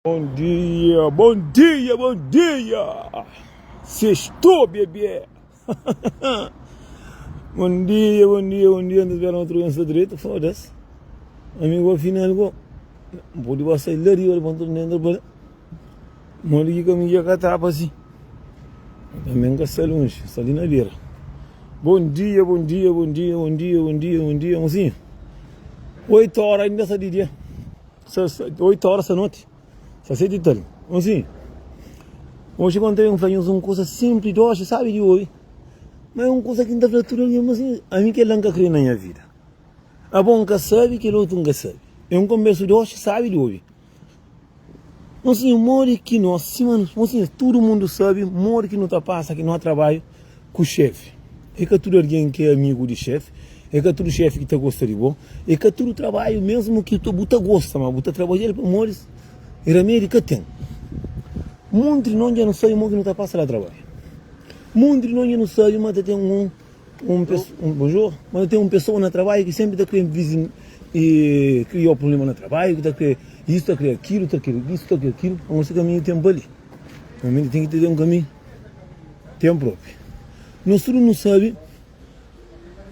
Bom dia, bom dia, bom dia! Sextou, bebê! Bom dia, bom dia, bom dia. Não espera outro lenço direito, foda-se. Amigo, afinal, go. Pode passar lá riba, ponto dentro para. Moli que caminho já catapa assim. Também que está longe, está ali na beira. Bom dia, bom dia, bom dia, bom dia, bom dia, bom dia, mocinho. 8 horas ainda está de dia. 8 horas da noite. Sa sete e tal. Assim, hoje quando tem um fla um coisa simples, doce, sabe de hoje. Mas é um coisa que não tá tudo ali, mas assim, a mim que ele nunca crê na minha vida. A bom nunca sabe, que outro nunca sabe. É um converso doce, sabe de hoje. Assim, mori que nós, sim, mano, assim, todo mundo sabe, mori que não tá passa, que não trabalho com o chefe. É que tudo alguém que é amigo de chefe, é que tudo chefe que tá gosta de bom, é que tudo trabalho mesmo que tu buta gosta, mas buta trabalha ele para mores, e remédio que tem. Muito de nós já não sabe que não tá passa lá trabalho. Muito de nós já não sabe, mas tem um um, um bonjour, mas tem um pessoa no trabalho que sempre está querendo vizinho e criou problema no trabalho, que está querendo isso, está querendo aquilo, está querendo isso, está querendo aquilo. Mas esse caminho tem ali. Realmente tem que ter um caminho tem próprio. Nós tudo não sabe.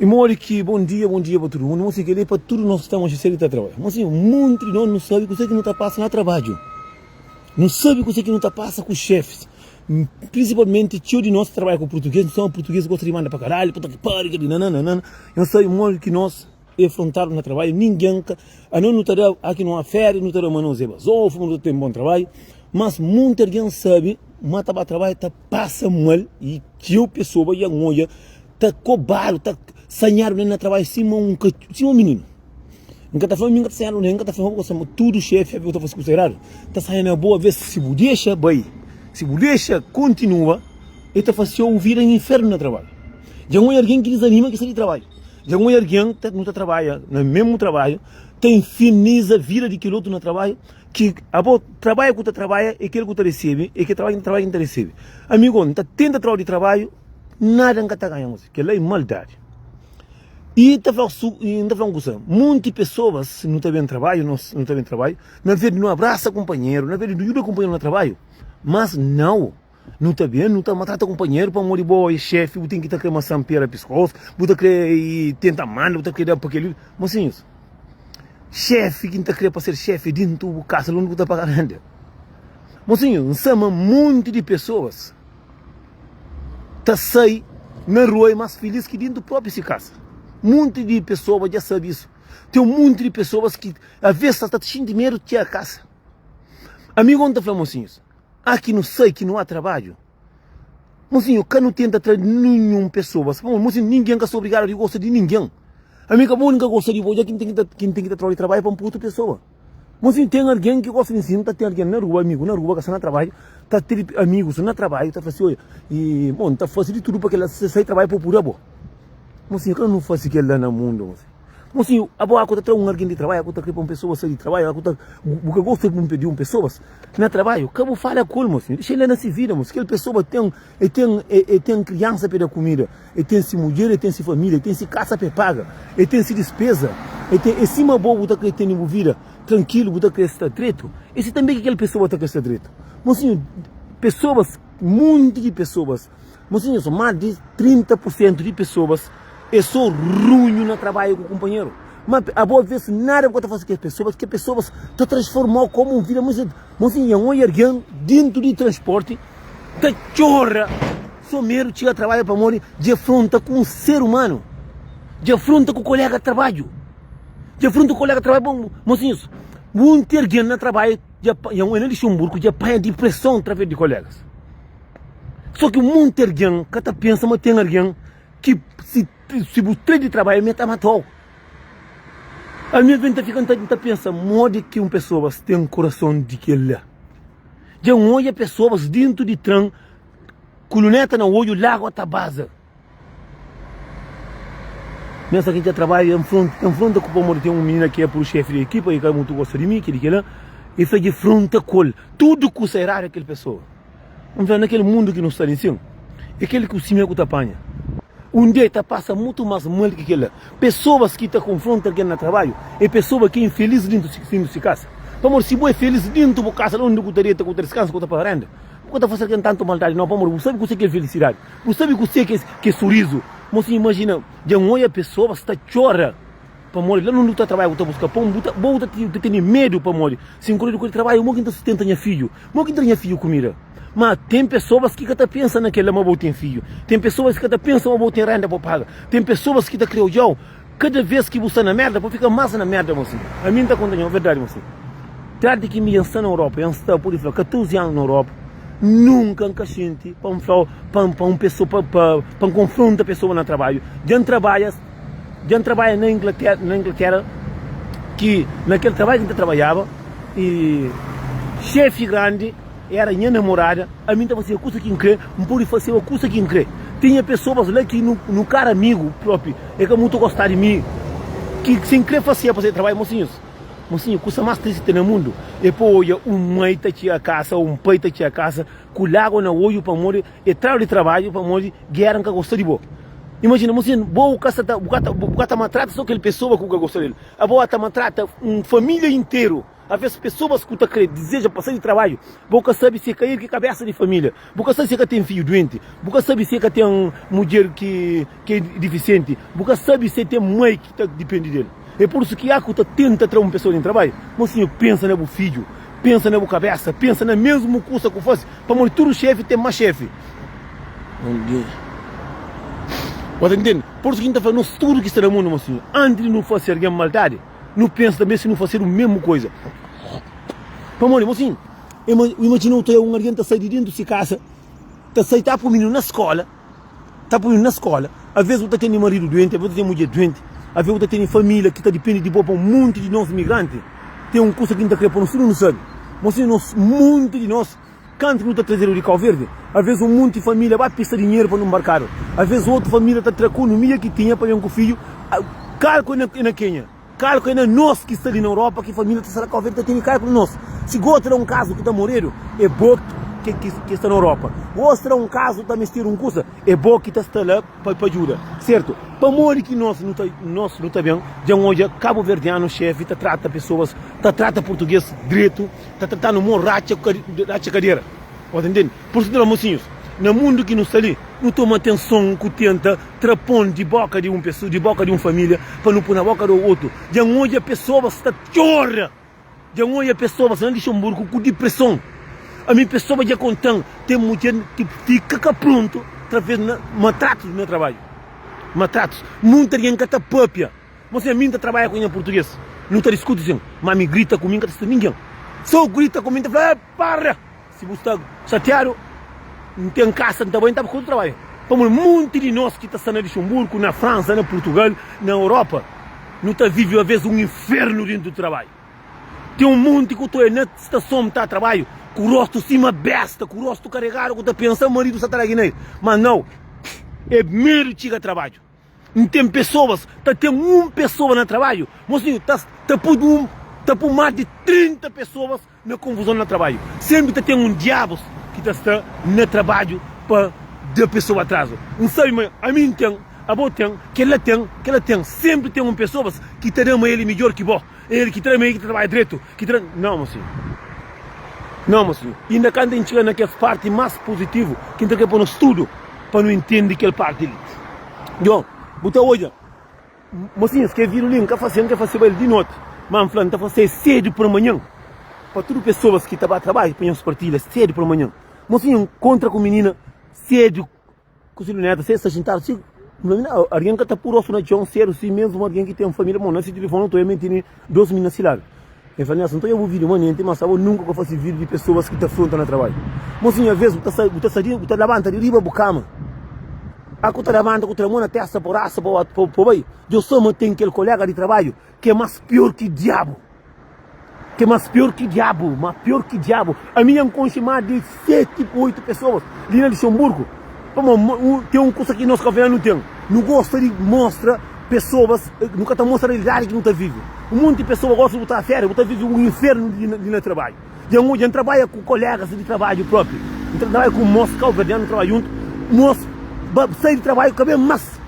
E mole que bom dia, bom dia para todo mundo. Não sei que para tudo nós estamos a ser que trabalho. Mas assim, muito de nós não sabe que você que não está passando a trabalho. Não sabe que você que não está passando com os chefes. Principalmente tio de nós que trabalha com português, não são português gosta de mandar para caralho, puta que pariu, que nananana. Eu sei mole que nós afrontado no trabalho, ninguém, a não não aqui não há férias, não está mas não é não tem bom trabalho, mas muita alguém sabe, mata para trabalho, tá passa mal e tio pessoa e a olha tá cobrado, tá sanhado nem na trabalho cima um cima um menino. Nunca tá falando, nunca tá sanhado, nunca tá falando, você tudo chefe, eu tô fazendo considerado. Tá saindo na boa vez se bu deixa, vai. Se bu deixa, continua, ele tá fazendo ouvir em inferno no trabalho. Já não é alguém que desanima que sai de trabalho. Já não é alguém que não tá trabalha, no mesmo trabalho, tem infiniza a vida de aquele outro no trabalho, que a boa trabalho que tu trabalha é aquele que tu recebe, é que trabalha que trabalha que tu recebe. Amigo, não tá tenta trabalho de trabalho, nada nunca tá ganhando, que lá é maldade. E tá falando, e tá falando coisa, muitas pessoas não tá bem trabalho, não, não tá bem trabalho, na verdade não abraça companheiro, na verdade não ajuda companheiro no trabalho, mas não, não tá bem, não tá maltrata companheiro para morrer boa, chefe, tem que tá querendo maçã pera pescoço, tá querer e tenta manda, tá querendo para aquele, mas sim, isso. Chefe que tá querendo para ser chefe dentro do casa, não tá pagando renda. Mocinho, nsama monte de pessoas ta sai na rua e mais feliz que dentro do próprio se casa. Monte de pessoas já sabe isso. Tem um monte de pessoas que às vezes está sentindo medo de a casa. Amigo, não tá falando mocinhos. Aqui não sei que não há trabalho. Mocinho, cá não tenta trazer nenhum pessoa. Mocinho, ninguém quer ser obrigado a gostar de ninguém. Amigo, a única gosta de você, quem tem que quem tem que trabalhar trabalho para outra pessoa. Mocinho, tem alguém que gosta de ensino, tá tem alguém na rua, amigo, na rua, que está no trabalho, tá tem amigos no trabalho, tá fazendo, e, bom, tá fazendo de tudo para que ela saia trabalho para pura boa. Mocinho, que não faz aquilo lá no mundo, mocinho. Mocinho, a boa conta traz um alguém de trabalho, a conta para uma pessoa sair de trabalho, a conta, o que gosta de uma pessoa no trabalho, acabou fala com ele, mocinho, deixa ele na se vida, mocinho, aquela pessoa tem, ele tem, ele tem criança para dar comida, ele tem se mulher, ele tem se família, ele tem se casa para pagar, ele tem se despesa, ele tem, e cima boa, tá que tem vida, tranquilo, tá que está direito, esse também que aquela pessoa tá que está direito. Mocinho, pessoas, muito de pessoas, mocinho, são mais de 30% de pessoas é só runho no trabalho com o companheiro. Mas a boa vez nada que eu faço com as pessoas, que as pessoas te transformou como um vida, mas mocinho, um alguém dentro de transporte, te chora, só medo chega a trabalho para morrer, de afronta com um ser humano, de afronta com o colega de trabalho, de afronta com o colega de trabalho, bom, mocinho, muito alguém no trabalho, de, e um Luxemburgo, de apanha depressão através de colegas. Só que muito alguém, que tá pensa, mas tem alguém que se, se o trem de trabalho me tá matou. A minha vida fica tá pensa, modo que uma pessoa tem um coração de que lá. Já olha pessoas dentro de trem, coluneta no olho, lago tá baza. Pensa que a gente trabalha em frente, em frente com o tem um menino que é pro chefe de equipa e que é muito gosta de mim, que ele que lá, e faz de frente com ele. Tudo que será aquela pessoa. Vamos ver naquele mundo que não está em cima. É aquele que o cima que te apanha. Um dia está passa muito mais mal que aquele. Pessoas que te confrontam alguém no trabalho, é pessoa que é infeliz dentro de casa. Pamodi si bo é felis dentu bu kasa la undi ku ta deta, ku ta diskansa, ku ta paga renda, bu ka ta fase algen tantu maldadi nau. Pamodi bu sabe kuse ki é felisidadi, bu sabe kuse ki é surizu. Mosinhu, imajina dja N oja pesoas ta txora pamodi la undi bu ta trabadja bu ta buska pon, bu ta bo bu ta tene medu pamodi si N kore di kore trabadju mo ki N ta sustenta nha fidju, mo ki N ta da nha fidju kumida. Ma ten pesoas ki ka ta pensa na kel-la ma bo ten fidju, ten pesoas ki ka ta pensa ma bo ten renda pa paga, ten pesoas ki ta kre odja-u kada vez ki bu sta na merda pa fika más na merda. Mosi, ami N ta konta nho verdadi, mosi, tardi ki mi dja N sta na Europa, N sta pode fla 14 anu na Europa, nunka N ka xinti pa N fla pa pa un pesoa pa pa pa N konfronta pesoa na trabadju. Dja N trabadja dja N trabadja na Inglatera na Inglatera ki na kel trabadju ki N ta trabadjaba i xefi grandi Era nha namorada, ami N ta faseba kusa ki N kre, N pode faseba kusa ki N kre. Tinha pesoas la ki nu ka era amigu propi, e ka mutu gosta di mi, ki si N kre faseba pa se trabadju, mosinhus, mosinhu, kusa mas tristi ki ten na mundu e pa odja un mai ta txiga kasa o un pai ta txiga kasa ku lagua na odju pamodi e tradu di trabadju pamodi gera N ka gosta di bo. Imajina, mosinhu, bo bu ka sa ta, bu ka ta, bu ka ta maltrata so kel pesoa ku bu ka gosta del, abo a ta maltrata un familia interu. Aves pesoas ku ta kre dizeja pa sai di trabadju, bo ka sabi si e ka el ki kabesa di familia, bu ka sabi si e ka ten fidju duenti, bu ka sabi si e ka ten mudjer ki ki e difisienti, bu ka sabi si e ten mai ki ta dipende del. E pur isu ki a ku ta tenta tra un pesoa di trabadju. Mosinhu, pensa na bu fidju, pensa na bu kabesa, pensa na mesmu kusa ku fasi, pamodi tudu xefi ten mas xefi. Bo ta ntende? Pur isu ki N ta fla nos tudu ki sta na mundu, mosinhu, antis di nu fasi algen maldadi, Nu pensa tanbê si nu fasedu mésmu kuza. Pamodi, mosinhu, imajina u ta un algen ta sai di déntu si kasa, ta sai ta poi mininu na skóla, ta poi mininu na skóla. Alvês bu ta tene maridu duenti, alvês bu ta tene mudjer duenti, alvês bu ta tene família ki ta dipende di bo. Pa monti di nos imigranti, ten un kuza ki N ta krê pa nos tudu nu sabe, mosinhu, nos monti di nos. Kantu ki nu ta trazedu di Kauverdi, alvês un monti família ba pista dinheru pa nu nbarkadu. Alvês otu família ta tra konomia ki tinha pa ben ku fidju. Kalku é na kenha? Kalku é na nos ki sta li na Europa ki família ta sta na Kauverdi ta tene kalku na nos. Si gosi ta da un kazu ki ta moredu, é bo ki sta na Europa. Gosi ta da un kazu ta mestedu un kusa, é bo ki ta sta la pa djuda. Sertu? Pamodi ki nos nu ta nos nu ta ben dja N odja kabuverdianu xefi ta trata pesoas, ta trata purtuges dretu. Ta tratanu mo ratxa ratxa kadera. Bo ta ntende? Pur isu, mosinhus, na mundu ki nu sta li, nu toma atenson ku tenta tra pon di boka di un pesoa, di boka di un familia, pa nu pui na boka di otu. Dja N odja pesoas ta txora! Dja N odja pesoas na Lixemburgu ku dipreson. Ami, pesoa dja konta-m, ten mudjer ki fika ka prontu traves na maltratus na trabadju. Maltratus. Munti algen ka ta papia. Mosinha, mi N ta trabadja ku nha purtuges, nu ta diskuti sin, ma mi grita ku mi N ka ta sta ningen. So grita ku mi N ta fla, eh, para! Si bu sta xatiadu, N ten kasa, N ta bai, N ta buska otu trabadju. Pamodi monti di nos ki ta sta na Luxemburgu, na Fransa, na Purtugal, na Europa, nu ta vive aves un infernu dentu di trabadju. Ten un monti ku ta oja na stason ta trabadju ku rostu sima besta, ku rostu karegadu, ku ta pensa maridu sa ta da ki na el. Ma nau, é medu txiga trabadju. N ten pesoas, ta ten un pesoa na trabadju, mosinhu, ta ta pui un ta pui más di 30 pesoas na konfuzon na trabadju. Senpri ta ten un diabus ki ta sta na trabadju pa da pesoa atrazu. N sabe ma ami N ten, abo ten, kel-la ten, kel-la ten. Senpri ten un pesoas ki ta da ma el é midjór ki bo. El ki tra ma el ki ta trabadja dretu, ki tra. Nau, mosinhu. Nau, mosinhu. Inda kantu N txiga na kes parti más puzitivu ki N ta krê pa nos tudu pa nu intende kel parti li. Djon, bu ta odja, mosinhus, kel vídiu li N ka fase, N ka faseba el di noti, má N fla N ta fase sédu pramanhan pa tudu pesoas ki ta ba trabadju pa nhos partilha sédu pramanhan. Mosinhu, N kontra ku minina sédu. Ku si luneta se sta xintadu si Algen ka ta pui rostu na txon sedu si mesmu algen ki ten familia bon na si tilifoni nton el tene 2 mi na si ladu el fla Nelson nton ya bu video manenti ma sabo nunka ka fasi video di pesoas ki ta fronta na trabadju mosinhu aves bu ta sai bu ta sai bu ta labanta di riba bu kama a ku ta labanta ku tra mon na testa pa rasta pa pa bai Deus sa ma ten kel kolega di trabadju ki é mas pior ki diabu. Ke mas pior ki diabu, ma pior ki diabu. Ami nha nkonxe mas di 7, 8 pesoas li na Luxemburgo. Pamo ten un kusa ki nos kaverdianu nu ten, nu gosta di mostra pesoas, nu ka ta mostra realidadi ki nu ta vive. Un monti pesoa gosta di bu ta férias, bu ta vive un infernu li na trabadju. Dja N odja, N trabadja ku kolegas di trabadju propi, N trabadja ku mos kabuverdianu, nu trabadja juntu, mos sai di trabadju ka ben mas.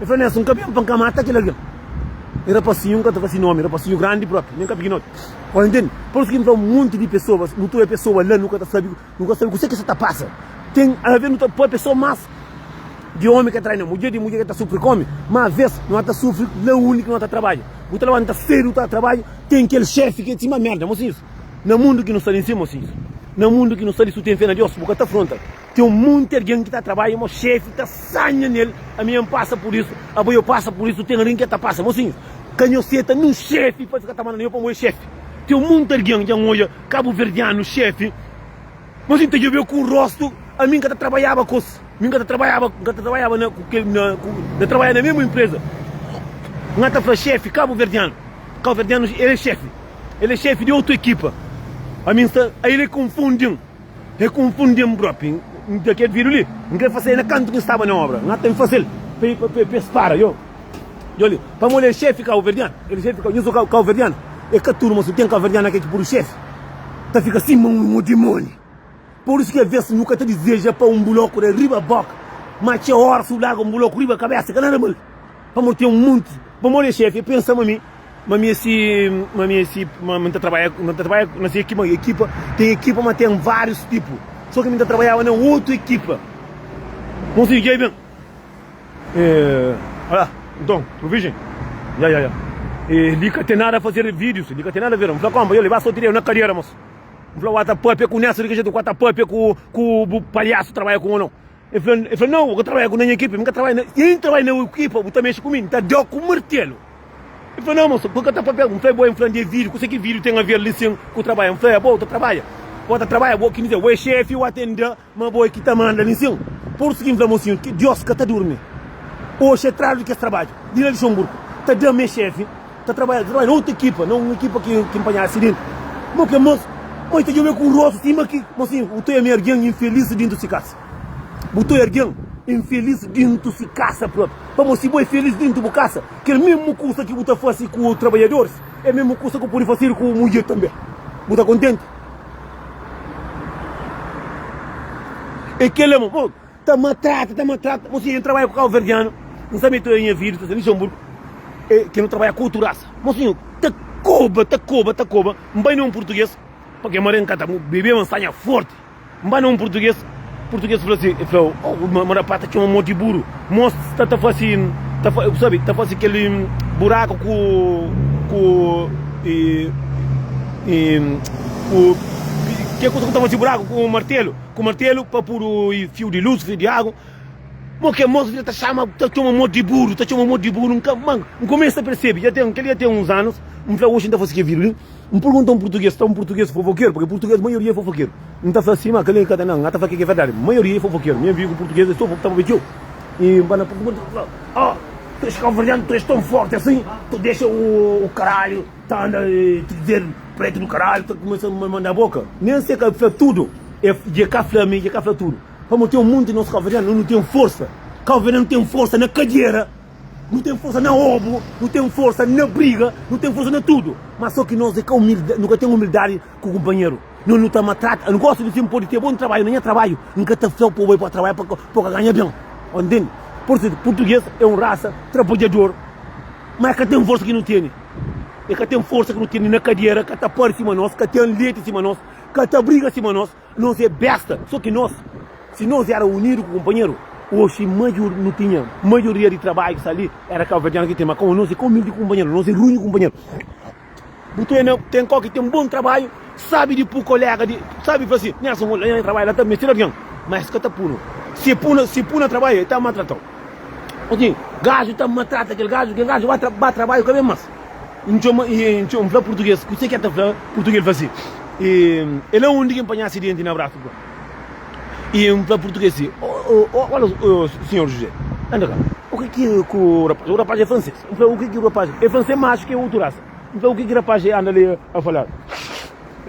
El fla, Nelson, N ka ben pa N ka mata kel algen. E rapasinhu N ka ta fla si nomi, rapasinhu grandi propi, nen ka pikinoti. Ora ntende? Por isu ki N fla un monti di pesoas, nu ta oja pesoa la, nu ka ta sabi, nu ka sabi kuse ki sa ta pasa. Ten, aves nu ta papia so mas di omi ka trai na mudjer, di mudjer ka ta sufri ku omi, ma aves nu ta sufri la undi ki nu ta trabadja. Bu ta labanta sedu ta trabadja, ten kel xefi ki é sima merda, mosinhus. Na mundu ki nu sta li nsin, mosinhus, na mundu ki nu sta li, su ten fe na Deus, bu ka ta fronta. Ten un monti algen ki ta trabadja, mo xefi ta sanha nel, ami N pasa pur isu, abo yo pasa pur isu, ten algen ki ta pasa, mosinhus, ka nho seta nun xefi pa fika ta manda na nho pamo é xefi. Ten un monti algen dja N odja kabuverdianu xefi, mosinhu ta djobe ku rostu, ami N ka ta trabadjaba kos, mi N ka ta trabadjaba, N ka ta trabadjaba na ku kel na ku na trabadja na mesmu inpreza, N ta fla xefi kabuverdianu, kabuverdianu el é xefi, el é xefi di otu ekipa, ami N sta, el é konfundi-m. E konfundi-m propi. N da kel vídiu li, N kre fase-l na kantu ki N staba na obra. N ata N fase-l pa pa es para. Yo, yo li, pamodi el xefi kauverdianu, el xefi kau, nhu so kauverdianu, e ka tudu, ma su ten kauverdianu na ke ki puru xefi, ta fika sima un dimoni. Pur isu ki aves nu ka ta dizeja pa un buloku da riba boka, ma txeu ora su larga un buloku riba kabesa, ka nada mal. Pamodi ten un monti, pamodi el xefi, el pensa ma mi. Ma mi é si, ma mi é si, ma mi ta trabadja, mi ta trabadja na si ekipa, ekipa, ten ekipa ma ten várius tipu. Só ki mi ta trabadjaba na otu ekipa. Mon si dja ben. Eh, olha, nton, provision. Ya, ya, ya. Eh, li ka ten nada a fazer vídeos, li ka ten nada a ver. N fla konpa, yo li ba só tirei na kadera, moço. N fla, wa ta papia ku Nelson di ki jetu, ku ta papia ku ku bu palhaço trabadja ku o não. El fla, el fla, não, bu ka trabadja ku na nha ekipa, mi ka trabadja na, si N trabadja na ekipa, bu ta mexe ku mi, N ta dau ku martelu. El fla, Nau, mosu, bu ka ta papia. N fla, Bo, N fla, N di vídiu. Kuse ki vídiu ten aver li sin ku trabadja? N fla, Abo, ta trabadja. Bo ta trabadja, bo ki dize, bo é xefi, o ate N da, ma bo é ki ta manda li sin. Pur isu ki N fla, mosinhu, ki Dios ka ta durmi. Oxi é tradu di kes trabadju di na Luxemburgu. Ta da mi é xefi, ta trabadja, ta trabadja na otu ekipa, na un ekipa ki N panha asidenti. Mo ke mos, mo i ta djobe ku rostu sima ki, mosinhu, bu ta oia mi algen infelis dintu si kasa. Bu ta oia algen infelis dintu si kasa propi. Pamodi si bo é felis dintu bu kasa, kel mesmu kusa ki bu ta fase ku trabadjadoris, é mesmu kusa ku pudi fasedu ku mudjer tanbe. Bu ta kontenti? É kel amor. Bo ta matrata, ta matrata. Bo si, N trabadja ku kauverdianu, N sabe ta nha vida, ta sta Luxemburgu, é ki nu trabadja ku otu rasa. Mosinhu, ta koba, ta koba, ta koba. N bai na un purtuges, pake mare N ka ta bebe, ma N sta nha forti. N ba na un purtugês, purtugês fla si, el fla, oh, ma rapaz ta txoma mo di buru, mos sta ta fasi, ta fa, sabe, ta fasi kel buraku ku, ku, e, e, ku, ke kusa ku ta fasi buraku ku martelu, ku martelu pa pudu fiu di lus, fiu di agu, mo ke mos ta txama, ta txoma mo di buru, ta txoma mo di buru, N ka, man, N kumesa persebe, dja ten, kel-li dja ten uns anus, N fla, oxi N ta fasi kel vídiu li. N pergunta un purtugês, ta un purtugês fofokeru, purki purtugês maioria é fofokeru. N ta fla si, ma kel-li ka ta, nan, N ta fla ke ki é verdadi, maioria é fofokeru. Mi amigu purtugês es ta papia txeu. I N ba na purtugês, N fla, Oh, tu és kabuverdianu, tu és tão forti asin, tu dexa o karalhu ta anda te dizer pretu do karalhu, ta kumesa manda boka. Nen se ka fla tudu, e dje ka fla mi, dje ka fla tudu. Pamodi ten munti nos kabuverdianu, nu ten forsa. Kabuverdianu ten forsa na kadiera. Nu ten forsa na obu, nu ten forsa na briga, nu ten forsa na tudu. Ma so ki nos é ka umildi, nu ka ten umildadi ku kunpanheru. No nu ta matrata, nu gosta di si N pode ten bon trabadju na nha trabadju, N ka ta fla-u pa bu bai pa trabadja pa bu ka ganha ben. Ô ntende? Pur isu, purtugês é un rasa trabadjador, ma e ka ten forsa ki nu tene. E ka ten forsa ki nu tene na kadiera, ka ta pari sima nos, ka ten leti sima nos, ka ta briga sima nos. Nos é besta, so ki nos, si nos era unidu ku kunpanheru, oxi major nu tinha maioria di trabadju ki sta li era kabuverdianu ki ten, ma komu nos é ka umildi ku kunpanheru, nos é runhu ku kunpanheru. Bu ta na ten kau ki ten bon trabadju, sabi di pu kolega di, sabi fla si, Nelson, la nha trabadju la ta meste di algen, ma es ka ta punu. Si puna, si puna trabadju, e ta maltratau. Oji, gaju ta maltrata kel gaju, kel gaju ba trabadju ka ben mas. N txoma, N txoma, N fla purtugês, kuse ki el ta fla? Purtugês fla si, E la undi ki N panha asidenti na brasu fla. I N fla purtugês si, Ola, sinhor Juzé, anda ka, o ki ki ku rapaz, o rapaz é fransês. N fla, o ki ki rapaz, é fransês ma axu ki é otu rasa. N fla, o ki ki rapaz anda li a falar?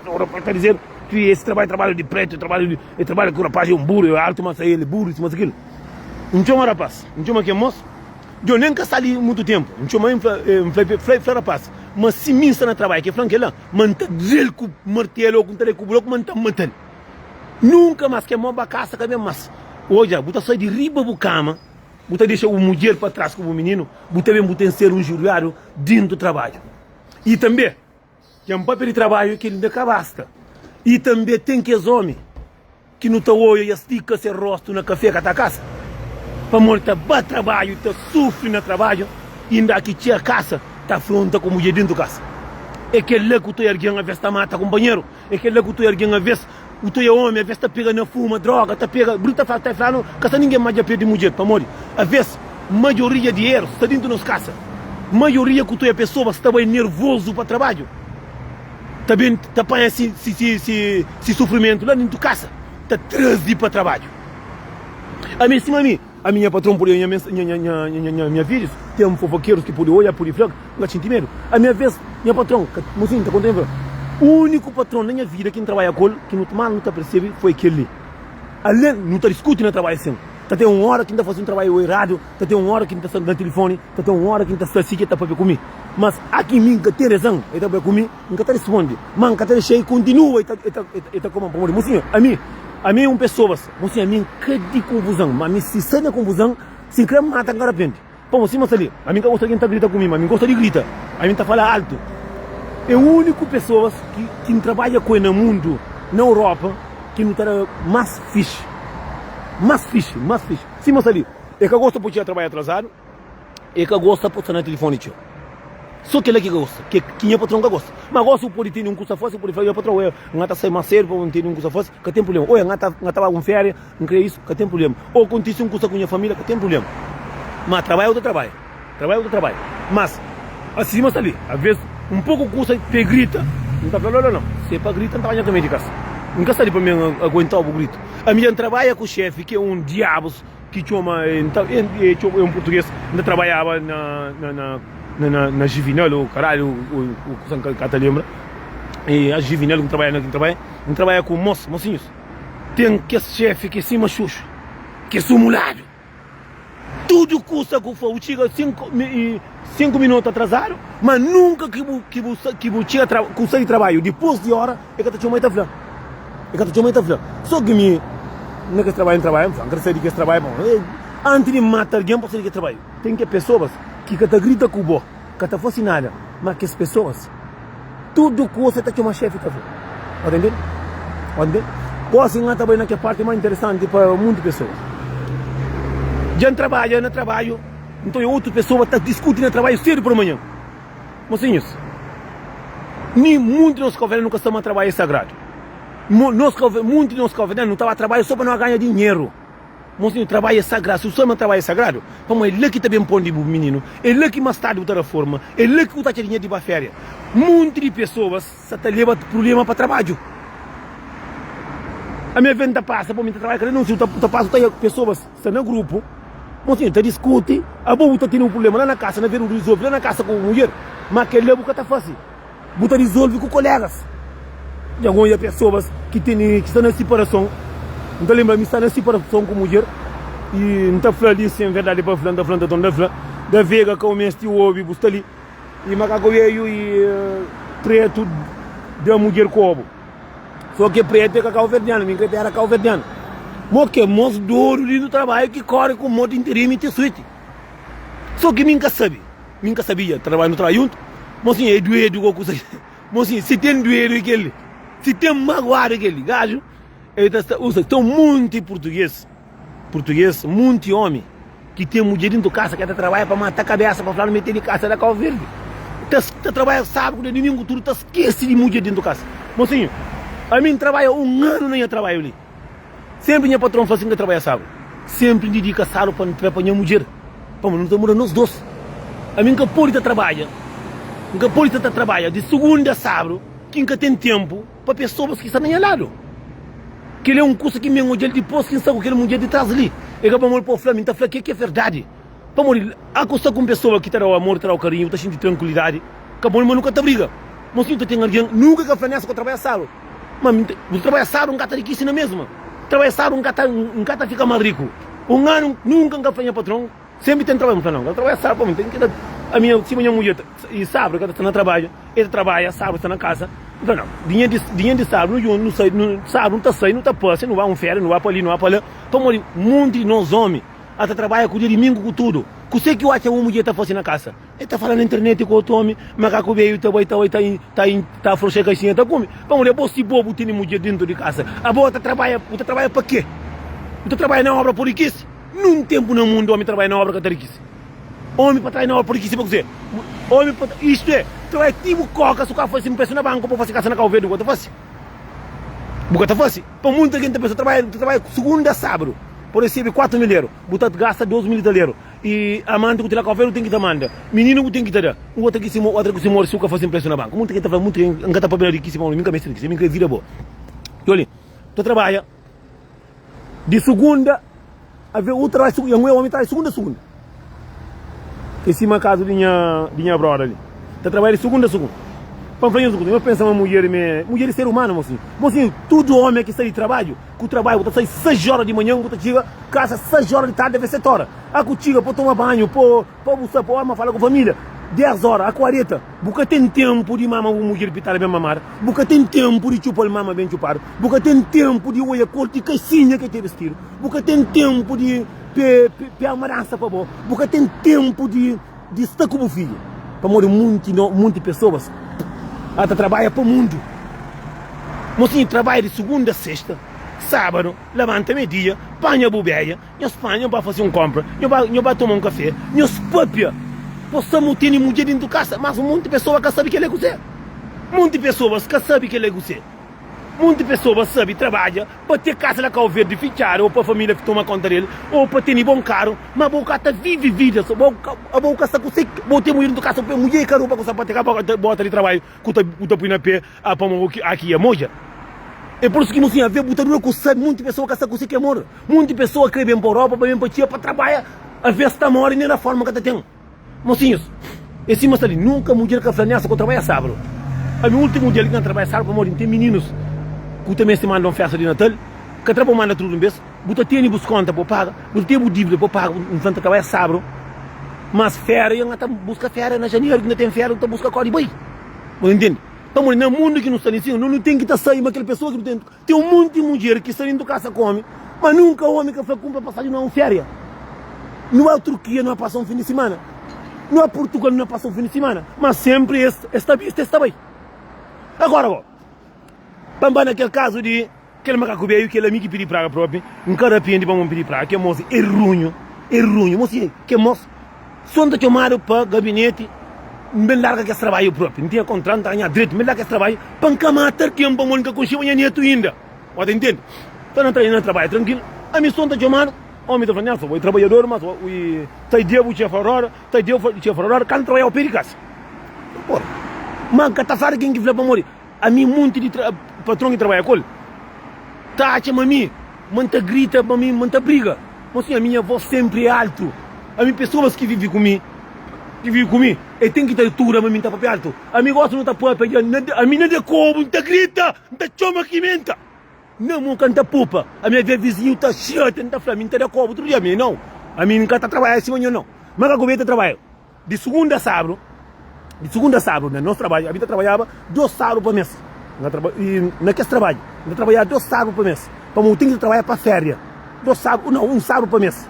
O rapaz ta dizer ki esse trabalho é trabalho de preto, é trabalho de, é trabalho que o rapaz é um burro, é alto, mas ele é burro, isso, mas aquilo. N txoma rapaz, N txoma kel moço. Djo nen ka sta li mutu tempu. N txoma el, N fla, N fla, fla rapaz, ma si mi N sta na trabadju, ke fla-m kel-la, ma N ta dre-l ku martelu ô ku N ta dre-l ku bloku, ma N ta mata-l. Nunka más kel mô ba kasa ka ben más. Odja, bu ta sai di riba bu kama. Bu ta dexa bu mudjer pa tras ku bu mininu, bu ta ben bu ten ser un juriadu dintu trabadju. I tanbe, dja N papia di trabadju kel inda ka basta. I tanbe ten kes omi ki nu ta oia ya stika se rostu na kafe ka ta kasa, pamodi ta ba trabadju, ta sufri na trabadju, inda ki txia kasa ta afronta ku mudjer dintu kasa. E kel la ku ta oia algen aves ta mata kunpanheru. É kel la ku toi algen aves U toi omi aves ta pega na fuma droga ta pega Bru ta fla ta fla no ka sta ningen ma dja perde mudjer pamodi aves maioria di erus sta dintu nos kasa maioria ku toi pesoas sta bai nervozu pa trabadju ta ben ta panha si si si si si sufrimentu la dintu kasa ta trazi pa trabadju ami sima mi Ami nha patron pode oia nha videos, ten fofokerus ki pode oia, pode fla, N ka xinti medu. Ami aves nha patron, mosinhu N ta konta nha fla, uniku patron na nha vida ki N trabadja ku el ki nu mal nu ta persebe foi kel li. Alen nu ta diskuti na trabadju sin, ta ten un ora ki N ta fasi un trabadju eradu, ta ten un ora ki N ta sta na tilifoni, ta ten un ora ki N ta sta si ki el ta papia ku mi. Mas aki mi N ka ten rezan, el ta papia ku mi. N ka ta risponde, ma N ka ta dexa-i kontinua i ta koma-m. Pamodi, mosinhu, ami, ami é un pesoas, mosinhu, ami N ka di konfuzan, ma ami si sai na konfuzan, si N kre mata, N ka rapende. Pamodi, sima sta li, ami N ka gosta di algen ta grita ku mi, ma ami N gosta di grita, ami N ta fala altu. É úniku pesoas ki, ki N trabadja ku el na mundu, na Europa, ki nu ta da más fixi, más fixi, más fixi. Sima sta li, el ka gosta pa txia trabadja atrazadu. E ka gosta pa sta na tilifoni txeu. So kila ki ka gosta, ki ki nha patron ka gosta. Ma gosi bu pode tene un kusa fasi, bu pode fla nha patron, oia, N ta sai mas sedu pa N tene un kusa fasi, ka ten prublema. Oia, N ta N ta ba un feria, N kre isu, ka ten prublema. O kontisi un kusa ku nha familia, ka ten prublema. Ma trabadja bu ta trabadja, trabadja bu ta trabadja. Mas, asi sima sta li, aves un poku kusa pa e grita, N ta fla, no, no, no, si e pa grita N ta ba nha kaminhu di kasa. N ka sta li pa mi aguentau bu gritu. Ami dja N trabadja ku xefi ki e un diabus. Ki txoma é un purtuges N ta trabadjaba na Juvinal o karalhu o kusa N ka ta lenbra e a Juvinal ku N trabadja na ki N trabadja N trabadja ku mos mosinhus ten kes xefi ki é sima xuxu ki é sumuladu tudu kusa ku fla bu txiga 5 minutu atrazadu ma nunka ki bu ki bu ki bu txiga ku sai di trabadju dipos di ora E ka ta txoma, e ta fla. E ka ta txoma, e ta fla. So ki mi, na kes trabadju N trabadja, N fla, N ka ta sai di kes trabadju pamodi anti di N mata algen pa sai di kes trabadju. Ten ke pesoas ki ka ta grita ku bo, ka ta fasi nada, ma kes pesoas, tudu kusa e ta txoma xefi ta fla. Bo ta ntende? Bo ta ntende? Gosi N ta bai na ke parti mas interesanti pa munti pesoas. Dja N trabadja na trabadju, N ta oja otu pesoa ta diskuti na trabadju sedu parmanhan. Mosinhus, nin munti nos kabuverdianu nu ka sta ma trabadju é sagradu. Nos munti nos kabuverdianu nu ta ba trabadju so pa no ganha dinheru. Mosinhu, trabadju é sagradu. Si bu sabe ma trabadju é sagradu, pamodi é la ki ta ben pon di bu mininu, é la ki mas tardi bu ta da forma, é la ki bu ta atxa dinheru di ba feria. Munti di pesoas sa ta leba prublema pa trabadju. Ami aves N ta pasa pa mi ta trabadja kada nunsiu, bu ta pasa bu ta odja pesoas sta na grupu. Mosinhu ta diskuti, abo bu ta tene un prublema la na kasa, na vez di bu rizolvi la na kasa ku bu mudjer, ma kel-la bu ka ta fasi, bu ta rizolvi ku kolegas. Dja N odja pesoas ki tene, ki sta na siparason, N ta lenbra mi sta na siparason ku mudjer, i N ta fla li sen verdadi pa fla, N ta fla, N ta torna fla, da vega ka bu meste obi, bu sta li, i makaku veju i pretu da mudjer kobu. So ke pretu é ka kauverdianu, mi N kre pa era kauverdianu. Mo ke mos dodu li no trabadju ki kore ku mo di interimi te suiti. So ki mi N ka sabi, mi N ka sabia, trabadju no trabadju juntu. Mosinhu é duedu ko kusa. Mosinhu si ten duedu é kel li, si ten maguadu é kel li. Gaju el ta sta usa ten munti purtuges. Purtuguês, Munti omi ki ten mudjer dintu kasa ki ta trabadja pa mata kabesa pa fla ma el tene kasa na Kau Verdi ta ta trabadja sabadu ku dumingu tudu ta skese di mudjer dintu kasa. Mosinhu, ami N trabadja un anu na nha trabadju li. Senpri nha patron fla si N ka trabadja sabadu, senpri N didika sabadu pa N tra pa nha mudjer, pamodi nu ta mora nos dos. Ami N ka pode ta trabadja, N ka pode ta ta trabadja di sugunda a sabadu ki N ka ten tenpu. Pa pesoas ki sta na nha ladu. Kel-li é un kusa ki mi N odja-l dipôs ki N sta ku kel mudjer di tras li. É ka pamodi pa bu fla, mi N ta fla ke ki é verdadi. Pamodi a ku sta ku un pesoa ki ta da-u amor, ta da-u karinhu, bu ta xinti trankuilidadi. Ka pamodi ma nu ka ta briga. Ma si nu ta ten algen, nunka ka fla nessa ku trabadja sábadu. Ma mi bu ta trabadja sábadu N ka ta rikisi na mesma. Trabadja sábadu N ka ta N ka ta fika más riku. Un anu nunka N ka fla nha patron. Senpri ten trabadju, N fla nau, N ka ta trabadja sábadu pamodi N ten ki da ami sima nha mudjer ta i sábadu el ka ta sta na trabadju, el ta trabadja sábadu sta na kasa, N fla nau, dinheru di dinheru di sábadu nu djunta nu sai nu sábadu nu ta sai nu ta pasia nu ba un feria nu ba pa li nu ba pa la, pamodi monti di nos omi. A ta trabadja ku dia dimingu ku tudu. Kuse ki u atxa un mudjer ta fase na kasa? E ta fala na internet ku otu omi, makaku beju ta bai ta bai ta ta ta afroxa kaixinha ta kume. Pamodi abo si bo bu tene mudjer dentu di kasa, abo ta trabadja, bu ta trabadja pa ke? Bu ta trabadja na obra pa rikisi? Nun tempu na mundu omi trabadja na obra ka ta rikisi. Omi pa trabadja na obra pa rikisi pa kuse? Omi pa istu e, trabadja ti bu koka su ka fasi nprestu na banku pa fasi kasa na Kau Verdi bu ka ta fasi. Bu ka ta fasi. Pa munti algen ta pensa trabadja, bu ta trabadja sugunda a sabadu pa risibi 4 mil eru, bu ta gasta 12 mil italeru. I amanti ku ti la kau feru ten ki ta manda, mininu ku ten ki ta da. Un otra ki si otra ku si mori si u ka fasi nprestu na banku. Munti algen ta fla, munti algen, N ka ta papia na rikisi pamodi mi N ka mesti rikisi, mi N kre vida boa. Joli, ta trabadja di sugunda a ve u trabadja sugunda, nha omi trabadja sugunda a sugunda. É sima kazu di nha di nha broda li, ta trabadja di sugunda a sugunda. Pa N fla nhos un kuza, nhos pensa ma mudjer me, mudjer é ser umanu mosinhu. Mosinhu, tudu omi ki sai di trabadju, ku trabadju bu ta sai 6 ora di manhan bu ta txiga kasa 6 ora di tardi deve 7 ora. A ku txiga pa toma banhu, pa pa bu sta pa orma fala ku familia, 10 ora, a 40, bu ka ten tenpu di mama bu mudjer pitada ben mamada, bu ka ten tenpu di txupal mama ben txupadu, bu ka ten tenpu di oia kor di kasinha ke te bistidu, bu ka ten tenpu di pe pe ama dansa pa bo, bu ka ten tenpu di di sta ku bu fidju, pamodi munti no munti pesoas a ta trabadja pa mundu. Mosinhu trabadja di sugunda a sexta, sabadu, labanta me dia, panha bu beia, Nhos panha, nho ba fase un konpra, nho ba, nho ba toma un kafé, nhos papia. Pô sta mu tene mudjer dentu kasa, mas un monti pesoa ka sabe kel-la é kuzê. Monti pesoas ka sabe kel-la é kuzê. Monti pesoas sabe trabadja pa te kasa na Kau Verdi fitxadu ô pa família toma konta del ô pa tene bon karu, ma bo ka ta vive vida so, bo ka, abo ka sta kuse, bo ten mudjer dentu kasa, mudjer i ka ropa ku sapatu, ka bota di trabadju ku ta, ku ta pui na pé. Ah pamo ki aki é modja. É por isso ki mosinha vê bu ta dura ku sabe munti pessoa ka sa kuse ki é mora. Munti pessoa kre ben pa Europa pa ben pa txia pa trabalha a vez ta more nem reforma ka ta ten. Mosinhos é sima sta li nunka mudjer ka fla nessa ku trabalha sábado. Ami ultimu dia li ki na trabalha sábado pamodi n ten mininus ku ta meste manda un festa di natal ka tra pa manda tudu di un bes bu ta tene bus konta pa paga bu ta ten bu dívida pa paga n fla n ta trabalha sábado mas féria n ta buska féria na janeru ki na ten féria n ta buska kodi bai. Bu ta ntende? Pamodi na mundu ki nu sta li sin, nu ten ki ta sai ma kel pesoa ki nu ten. Ten un monti mudjer ki sta dentu kasa ku omi, ma nunka omi ka fla kunpra pasaji nu un feria. Nu ba Turkia nu pasa un fin di simana, nu ba Purtugal nu pasa un fin di simana, ma senpri es es ta bisti es ta bai. Agora bo, pa N ba na kel kazu di. Kel makaku beju, kel ami ki pidi praga propi, N ka rapende pamodi N pidi praga. Kel mos é runhu, é runhu. Mos si, kel mos so N ta txomadu pa gabineti, N ben larga kes trabadju propi. N tinha kontratu, N ta ganha dretu, N ben larga kes trabadju pa N ka mata algen pamodi N ka konxeba nha netu inda. Bo ta intende? Ta na na trabadja trankilu, ami so N ta txomadu, omi ta fla, Nelson, bo é trabadjador, mas bo ta dia bu txia fora roda, ta dia bu txia fora roda, kantu trabadja bo pidi kasa. Porra! Ma N ka ta fla di ken ki fla pamodi. Ami munti di patron ki trabadja ku el ta atxa ma mi ma N ta grita, ma mi ma N ta briga. Ma sin, ami nha vos senpri é altu. Ami pesoas ki vive ku mi, ki vive ku mi, e ten ki ta tura ma mi N ta papia altu. Ami gosi no ta papia dja, ami na da kobu N ta grita, N ta txoma kimenta. Na mo ka N ta pupa. Ami avia vizinhu ta xatia, N ta fla, ami N ta da kobu tudu dia. Ami nau, ami N ka ta trabadja sima nho nau. Ma ka gobe ta trabadja. Di sugunda a sabru, di sugunda a sabru na nos trabadju, ami ta trabadjaba dos sabru pa mes. Na traba, i na kes trabadju, N ta trabadjaba dos sabru pa mes, pamodi u ten ki ta trabadja pa feria. Dos sabru, nau, un sabru pa mes,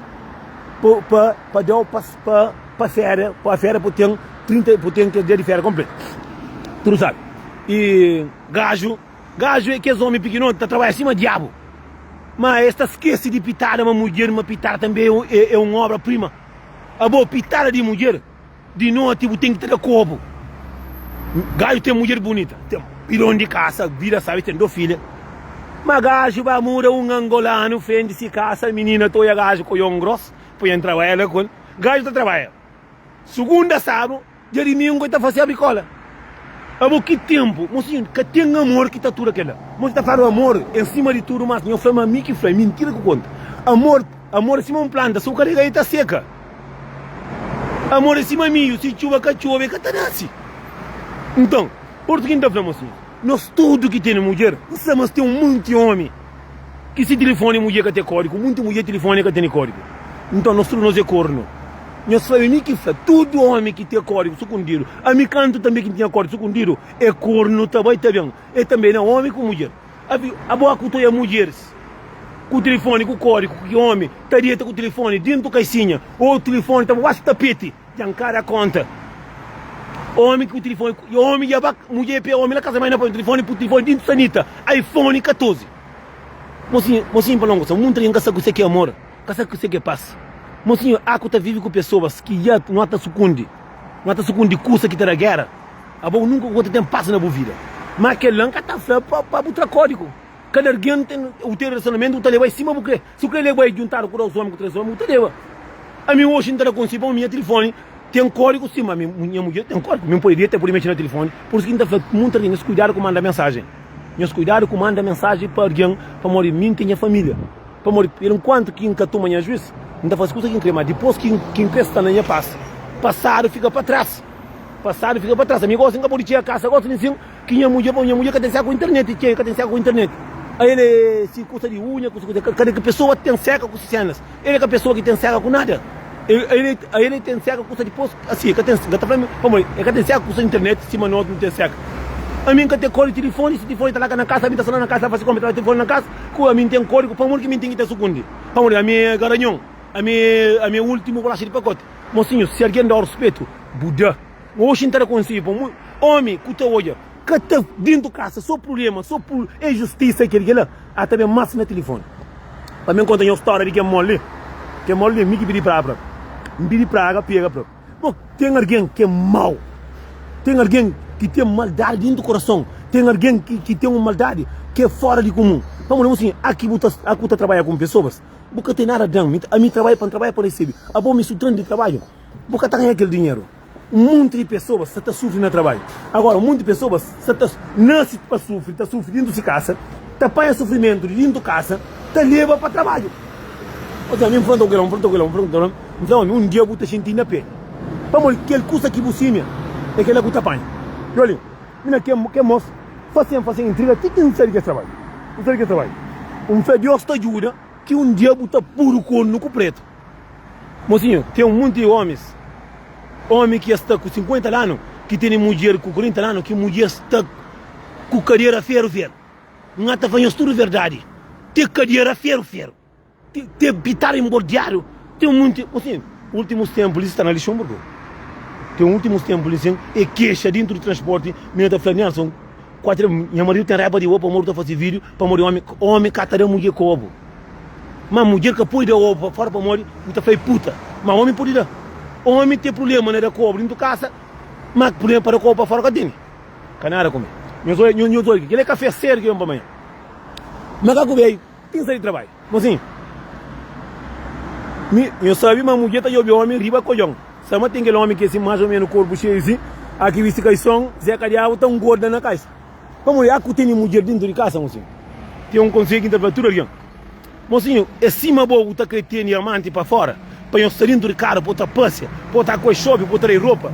pa, pa, pa dau pa, pa, pa feria, pa feria pa u ten 30, pa u ten kes dia di feria konpletu. Tudu sabi. I gaju, gaju é kes omi pikinoti ta trabadja sima diabu. Ma es ta skese di pitada ma mudjer, ma pitada tanbe é, é un obra prima. Abo pitada di mudjer di noti bu ten ki ta da kobu. Gaju ten mudjer bunita, ten pilon di kasa, vida sabi, ten do filha. Ma gaju ba muda un angolanu frenti si kasa, minina ta oia gaju koion gros pa entra ela ku el. Gaju ta trabadja sugunda, sabru. Dia dimingu e ta fase abrikola. Abo ki tempu, mosinhu, ka ten amor ki ta tura kela. Mosi ta fladu amor en sima di tudu, mas nho fla ma mi ki fla, é mintira ku konta. Amor, amor é sima un planta, si bu ka rega el ta seka. Amor é sima miu, si txuba ka txobe, ka ta nasi. Nton, portu ki N ta fla mosinhu, nos tudu ki tene mudjer, N sa mas ten un monti omi. Ki si tilifoni mudjer ka ten kódigu, munti mudjer tilifoni ka tene kódigu. Nton nos tudu nos é kornu. Nhos fla, é mi ki fla, tudu omi ki ten kódigu sukundidu, ami kantu tanbe ki N tinha kódigu sukundidu, é kornu ta bai ta ben. É tanbe na omi ku mudjer. Abi, abo aku ta oia mudjeris. Ku tilifoni ku kódigu ki omi ta deta ku tilifoni dentu kaixinha ô tilifoni ta baxu tapeti dja N ka da konta. Omi ku tilifoni omi dja ba mudjer pe omi la kasa ma na poi tilifoni pui tilifoni dentu sanita iPhone 14. Mosinhu mosinhu pa longu sa munta algen ka sa kuse ki é amor ka sa kuse ki é pas. Mosinhu aku ta vivi ku pesoas ki dja no ta sukundi no ta sukundi kusa ki ta da gera abo nunka ku ka ta ten pas na bu vida. Ma kel-la N ka ta fla pa bu tra kódigu. Kada algen ten u ten relasionamentu, u ta leba-i sima bu kre. Si bu kre leba-i djuntadu ku dos omi, ku tres omi, u ta leba. Ami oxi N ta da konsiju pamodi nha tilifoni ten kódigu sima ami, nha mudjer ten kódigu. Mi N pode deta, N pode mexe na tilifoni. Pur isu ki N ta fla munti algen, nhos kuidadu ku manda mensajen. Nhos kuidadu ku manda mensajen pa algen pamodi mi N ten nha família. Pamodi enkuantu ki N ka toma nha juís, N ta faze kuza ki N kre, má dipôs ki N kre sta na nha pas, pasadu fika pa tras. Pasadu fika pa tras. Ami gosi N ka pode txega kasa gosi nin sin. Ki nha mudjer, nha mudjer ka ten seka ku internet, txeu ka ten seka ku internet. El é si kusa di unha, kusa kusa, kada ki pessoa ten seka ku si cenas. El é ka pessoa ki ten seka ku nada. El el ten seka kusa dipôs, asi, ka ten, ka ta fla pamodi el ka ten seka kusa internet sima nos nu ten seka. Ami N ka ten kódigu di tilifoni, si tilifoni ta laka na kasa, ami ta sta la na kasa, fasi konpa ta tilifoni na kasa, ku ami N ten kódigu, pamodi ki mi N ten ki ta sukundi? Pamodi ami é garanhon, ami ami é últimu bolaxa di pakoti. Mosinhu, si algen da-u ruspetu, bu da. Oxi N ta da konsedju pa un omi ku ta odja ka ta dentu kasa so prublema so injustisa kel kila a ta ben mas na tilifoni. Pa mi N konta nhos storia di kel mol li kel mol li mi ki pidi praga N pidi praga pega fla bo ten algen ki é mau ten algen ki ten maldadi dentu korason ten algen ki ten un maldadi ki é fora di kumun pamodi bu sin aki bu ta trabadja ku pesoas bu ka ten nada dan ami trabadja pa N trabadja pa N resebe abo mi su tran di trabadju Bu ka ta ganha kel dinheru. Un monti di pesoas sta ta sufri na trabadju. Agora, un monti di pesoas sta ta nase pa sufri, ta sufri dintu si kasa, ta panha sufrimentu di dintu kasa, ta leba pa trabadju. Oja, ami N fronta ku kel omi, N fronta ku kel omi, N fronta ku kel omi, N fla, omi, un dia bu ta xinti na pe. Pamodi kel kusa ki bu simia, é kela ku ta panha. I oli, mi na kel, kel mos, fasen, fasen intriga ti ki N sai di kes trabadju. N sai di kes trabadju. N fla, Deus ta djuda ki un dia bu ta pudu kornu ku pretu. Mosinhu, ten munti omis, omi ki sta ku 50 anu, ki tene mudjer ku 40 anu, ki mudjer sta ku kadera feru feru. N ata fla nhos tudu verdadi, te kadera feru feru, te, te bitar inbordiadu, ten munti, mosinhu, ultimus tempu li sta na Lixonburgu, ten ultimus tempu li sin, e kexa dintu di transporti, mi na ta fla Nelson, 4, nha maridu ten raiba di bo pamodi bu ta fasi video, pamodi omi, omi ka ta da mudjer kobu. Ma mudjer ka pode da obu pa fora pamodi bu ta fla e puta. Ma omi pode da. Omi ten prublema na da ku obu dintu kasa, ma prublema pa da ku obu pa fora ka tene. Ka nada kume. Nhos odja, nhos odja kel é kafé sedu ki ben pa manha. Ma ka kume ai, tin sai di trabadju. Mosinhu, mi, nhos sabe ma mudjer ta djobe omi riba kodjon. Sama ten kel omi ki é si mas o menu korpu xeiu si, a ki bisti kaison, Zé Kadiabu ta ngorda na kaisa. Pamodi a ku tene mudjer dintu di kasa, mosinhu? Ten un konsedju ki N ta fla tudu algen, Mosinhu, é sima bo bu ta kre tene amanti pa fora, pa nhos sta dintu di karu, pa bu ta pasia, pa bu ta koi xopi, pa bu ta dai ropa.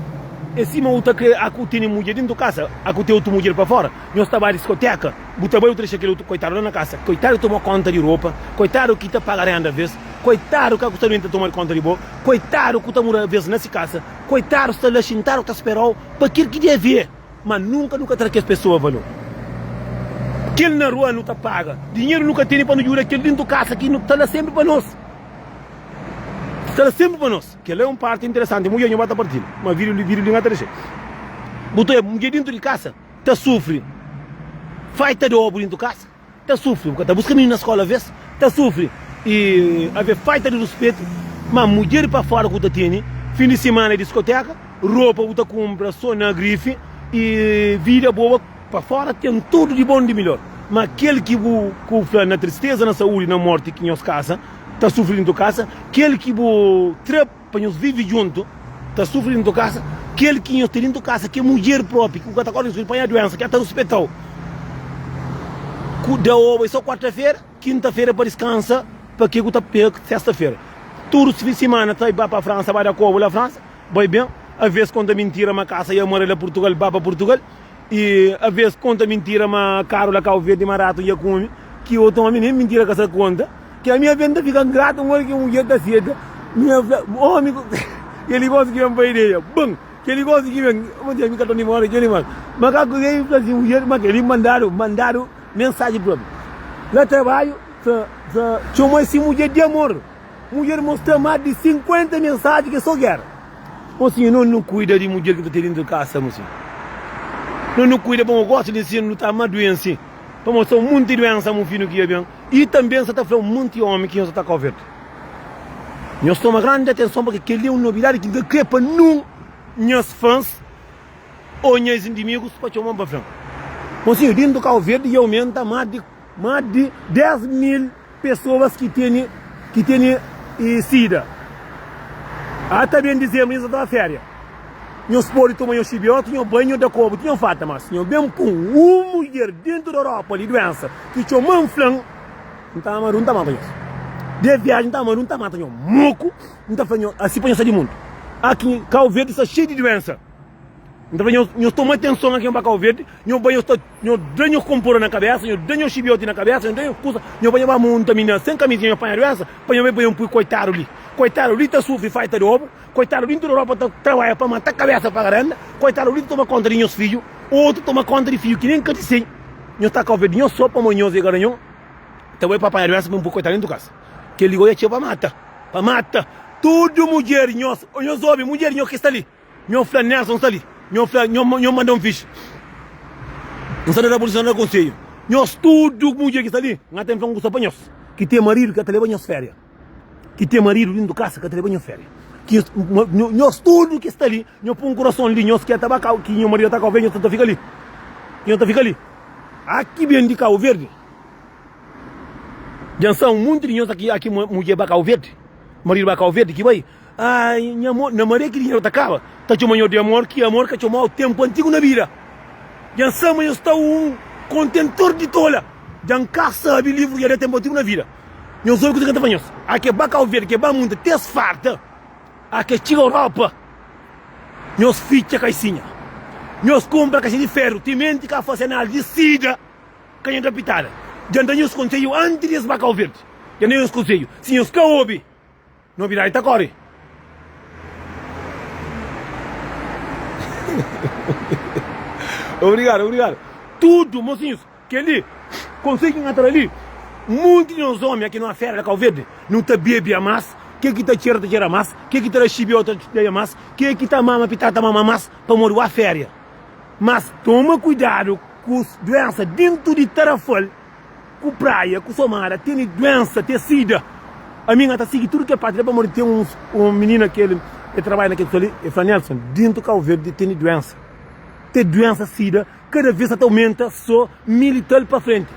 É sima bu ta kre a ku tene mudjer dintu kasa, a ku ten otu mudjer pa fora, nhos ta bai diskoteka, bu ta bai bu ta dexa kel otu koitadu la na kasa. Koitadu toma konta di ropa, koitadu ki ta paga renda aves, koitadu ka ku sta duenti ta toma konta di bo, koitadu ku ta mura aves na si kasa, koitadu sta la xintadu ta sperau pa kel ki debe. Ma nunka nu ka tra kes pesoa valor. Kel na rua nu ta paga. Dinheru nu ka tene pa nu djuda kel dintu kasa ki nu ta la senpri pa nos. Ta la senpri pa nos. Kel la é un parti interesanti. Mudjer nhu ba ta partilha. Ma video li video li nga ta dexa. Bu ta oja mudjer dintu di kasa ta sufri. Fai ta dobu dintu kasa. Ta sufri, bu ka ta buska mininu na skola aves, ta sufri i ave falta di ruspetu, ma mudjer pa fora ku ta tene, fin di simana é diskoteka, ropa bu ta kunpra so na grifi i vida boba pa fora ten tudu di bon di midjor, ma kel ki bu ku fla na tristeza na saudi na morti ki nhos kasa ta sufri dintu kasa, kel ki bu tra. Pa nhos vive djuntu, ta sufri dintu kasa, kel ki nhos ten dintu kasa ki é mudjer propi, ki bu ka ta kore risku di panha duensa, ki el ta ruspeta-u. Ku da oba é so kuarta-fera, kinta-fera pa diskansa, pa ke ku ta pega sesta-fera. Tudu fin simana ta ba pa Fransa, ba da kobu la Fransa, bai ben, aves konta mintira ma kasa ya mora la Purtugal, ba pa Purtugal. I aves konta mintira ma karu la Kau Verdi ma ratu dja kume, ki otu omi nen mintira ka sa konta, ki ami aves nta fika ngratu modi ki mudjer ta seta, mi na fla omi ku keli gosi ki ben pa ideia, bum keli gosi ki ben, ami ka ta nimora keli mas, makaku rei fla si mudjer ma keli mandadu mandadu mensaji propi la trabadju. Sa sa txoma si mudjer di amor. Mudjer mostra más di 50 mensaji ki é só géra. Mosinhu, nos nu kuida di mudjer ki ta ten dintu kasa, mosinhu. Nos nu kuida pamodi gosi di nsinu nu ta ama duensi. Pamodi sta un munti duensa mufinu ki ya ben. I tanbe N sa ta fla un munti omi ki nhos sa ta Kau Verdi. Nhos toma grandi atenson pake kel li é un nobidadi ki N ka kre pa nun nhas fans o nhas indimigus pa txoma-m pa fla-m. Mosinhu, dintu Kau Verdi ya aumenta más di Más di 10 mil pesoas ki tene ki tene sida. A ta ben dizembru nhos ta toma féria. Nhos pode toma nhos xibiotu, nhos bai, nhos da kobu ti nhos falta, mas si nhos ben pun un mulher dentu di Europa di duensa ki txoma-m fla-m, N ta ama-du, N ta mata nhos. De viaji N ta ama-du, N ta mata nhos moku, N ta fla nhos asi pa nhos sai di mundu. Aki Kau Verdi sta xeiu di duensa. N ta fla nhos, nhos toma atenson aki nhos ba Kau Verdi, nhos bai nhos ta Nho da nho konpora na kabesa, nho da nho xibioti na kabesa, nho da nho kusa, nho bai nho ba munta minina sen kamizinha, nho panha duensa, pa nho bai pa nho pui koitadu li. Koitadu li ta sufri faita di obu, koitadu li ntudu ropa ta trabadja pa mata kabesa paga renda, koitadu li ta toma konta di nhos fidju, otu toma konta di fidju ki nen ka di sei. Nho ta kau di nho so pamo nhos e garanhon ta bai pa panha duensa pa nho pui koitadu dentu kasa. Kel li goia txeu pa mata, pa mata tudu mudjer nhos, nhos obi mudjer nho ki sta li. Nho fla Nelson sta li. Nho fla nho nho manda un fixi. N sta na da polícia na da konselho. Nhos tudo mudjer ki sta li, N ka ten fla un kusa pa nhos. Ki ten marido ka ta leba nhos féria. Ki ten marido dintu kasa ka ta leba nhos féria. Ki nhos tudo ki sta li, nho pun kurason li, nhos ki ta ba kau, ki nho marido ta kau verde, nhos ta fika li. Nho ta fika li. Aki ben di Kau Verde. Dja N sa un monti di nhos aki, aki mudjer ba Kau Verde. Marido ba Kau Verde ki bai. Ai, nha amor, na maré ki dinheru ta kaba, ta txoma nho di amor, ki amor ka txomau tenpu antigu na bida. Dja N sa ma nho sta un kontentor di tola. Dja N ka sabe livru dja da tenpu antigu na vida. Nhos obi kuza ki N ta fla nhos. A ke ba Kau Verdi, ke ba munta, te es farta. A ke txiga Europa, nhos fitxa kaisinha. Nhos kunpra kaixinha di feru, timenti ka fase análise di sida, ka nha da pitada. Dja N da nhos konsedju antis di es ba Kau Verdi. Dja N da nhos konsedju. Si nhos ka obi. Novidadi ta kori. Obrigado, obrigado. Tudo, mocinhos, kel-li, konselhu ki N ta da li, monti di nos omi aki na fera di Kau Verdi, nu ta bebe a mas, ke ki ta txera ta txera mas, ke ki ta da xibio ta da mas, ke ki ta mama pitá ta mama mas, pamodi wa feria. Mas toma kuidadu ku duensa dentu di tarafal. Ku praia ku somada tene duensa te sida ami nha ta sigui tudu kel parti la pamodi ten uns un minina ki el el trabadja na kel kusa li el fla Nelson dintu Cabo Verde tene duensa te duensa sida kada vez sa ta aumenta so milital pa frenti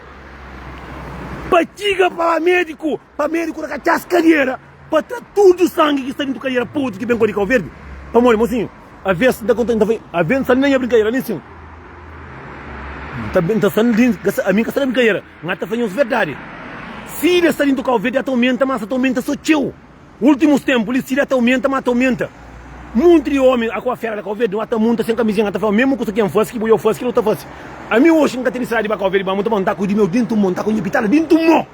pa txiga pa ba mediku pa mediku ta katxas kadera pa tra tudu sangi ki sta dintu kadera pa otu ki ben ku di Cabo Verde pamodi mosinhu Aves, N ta konta, N ta fla, aves N sta li na nha brinkadera, li sin. N ta, N ta sta li, ami N ka sta na brinkadera, N ta fla nhos verdadi. Sida sta dintu Kau Verdi ata aumenta, ma sta ta aumenta so txeu. Ultimus tenpu li, sida ata aumenta, ma ata aumenta. Munti di omi a ku afera na Kau Verdi, ata munta sen kamizinha, ata fla, mesmu kusa ki N fasi, ki bo yo fasi, ki no ta fasi. Ami oxi N ka ten disidadi di ba Kau Verdi, ba munta, ma N ta ku di meu dintu mon, N ta ku nha pitada dintu mon.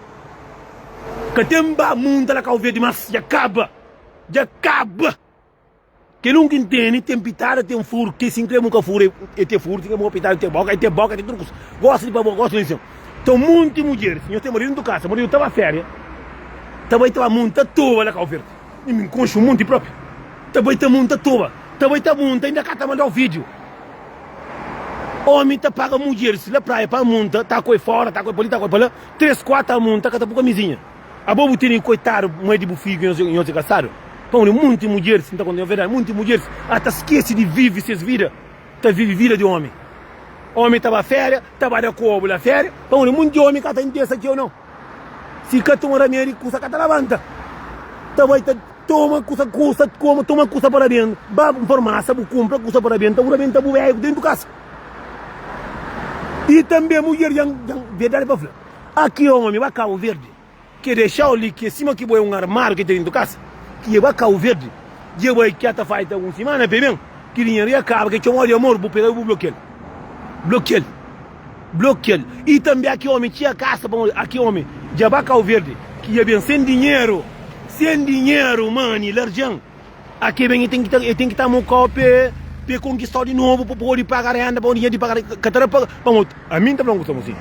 Ka ten ba munta na Kau Verdi mas, dja kaba, dja kaba. Kel un ki N tene ten pitada, ten furu, ke si N kre muka furu, e ten furu, si N kre muka pitada, e ten boka, e ten boka, e ten tudu kusa. Gosta di pa bo, gosta di nsin. Ten monti mudjeris, nhos ten maridu ntu kasa, maridu ta ba feria, ta bai ta ba munta toba la Kau Verdi. Mi N konxe un monti propi. Ta bai ta munta toba, ta bai ta munta, inda ka ta mandau video. Omi ta paga mudjeris la praia pa munta, ta koi fora, ta koi pa li, ta koi pa la, tres, kuatu ta munta, ka ta pui kamizinha. Abo bu tene koitadu mai di bu fidju ki nhos é kasadu? Pamodi munti mudjeris, N ta konta nhos verdadi, munti mudjeris ata skese di vive ses vida, ta vive vida di omi. Omi ta ba feria, ta ba da kobu la feria, pamodi munti omi ka ta interesa txeu nau. Si ka toma ramedi, kusa ka ta labanta. Ta bai ta toma kusa, kusa, toma, toma kusa pa rabenta. Ba farmasa bu kunpra kusa pa rabenta, bu rabenta bu begu dentu kasa. I tanbe mudjer djan, djan, verdadi pa fla. Aki omi ba Cabo Verde ke dexau li ke sima ki bo é un armário ke ten dentu kasa ki e ba Cabo Verde dje bai kia ta faita un simana pe ben ki dinheru ya kaba ke txomau di amor bu pega bu blokial blokial blokial i tambe aki omi txia kasa pamodi aki omi dja ba Cabo Verde ki dja ben sen dinheru sen dinheru mani larjan. Ake ben e ten ki ta e ten ki ta mokau pe pe konkistau di nobu pa podi paga renda pa dinheru di paga ka ta da pa pamodi ami n ta fla un kusa mosi.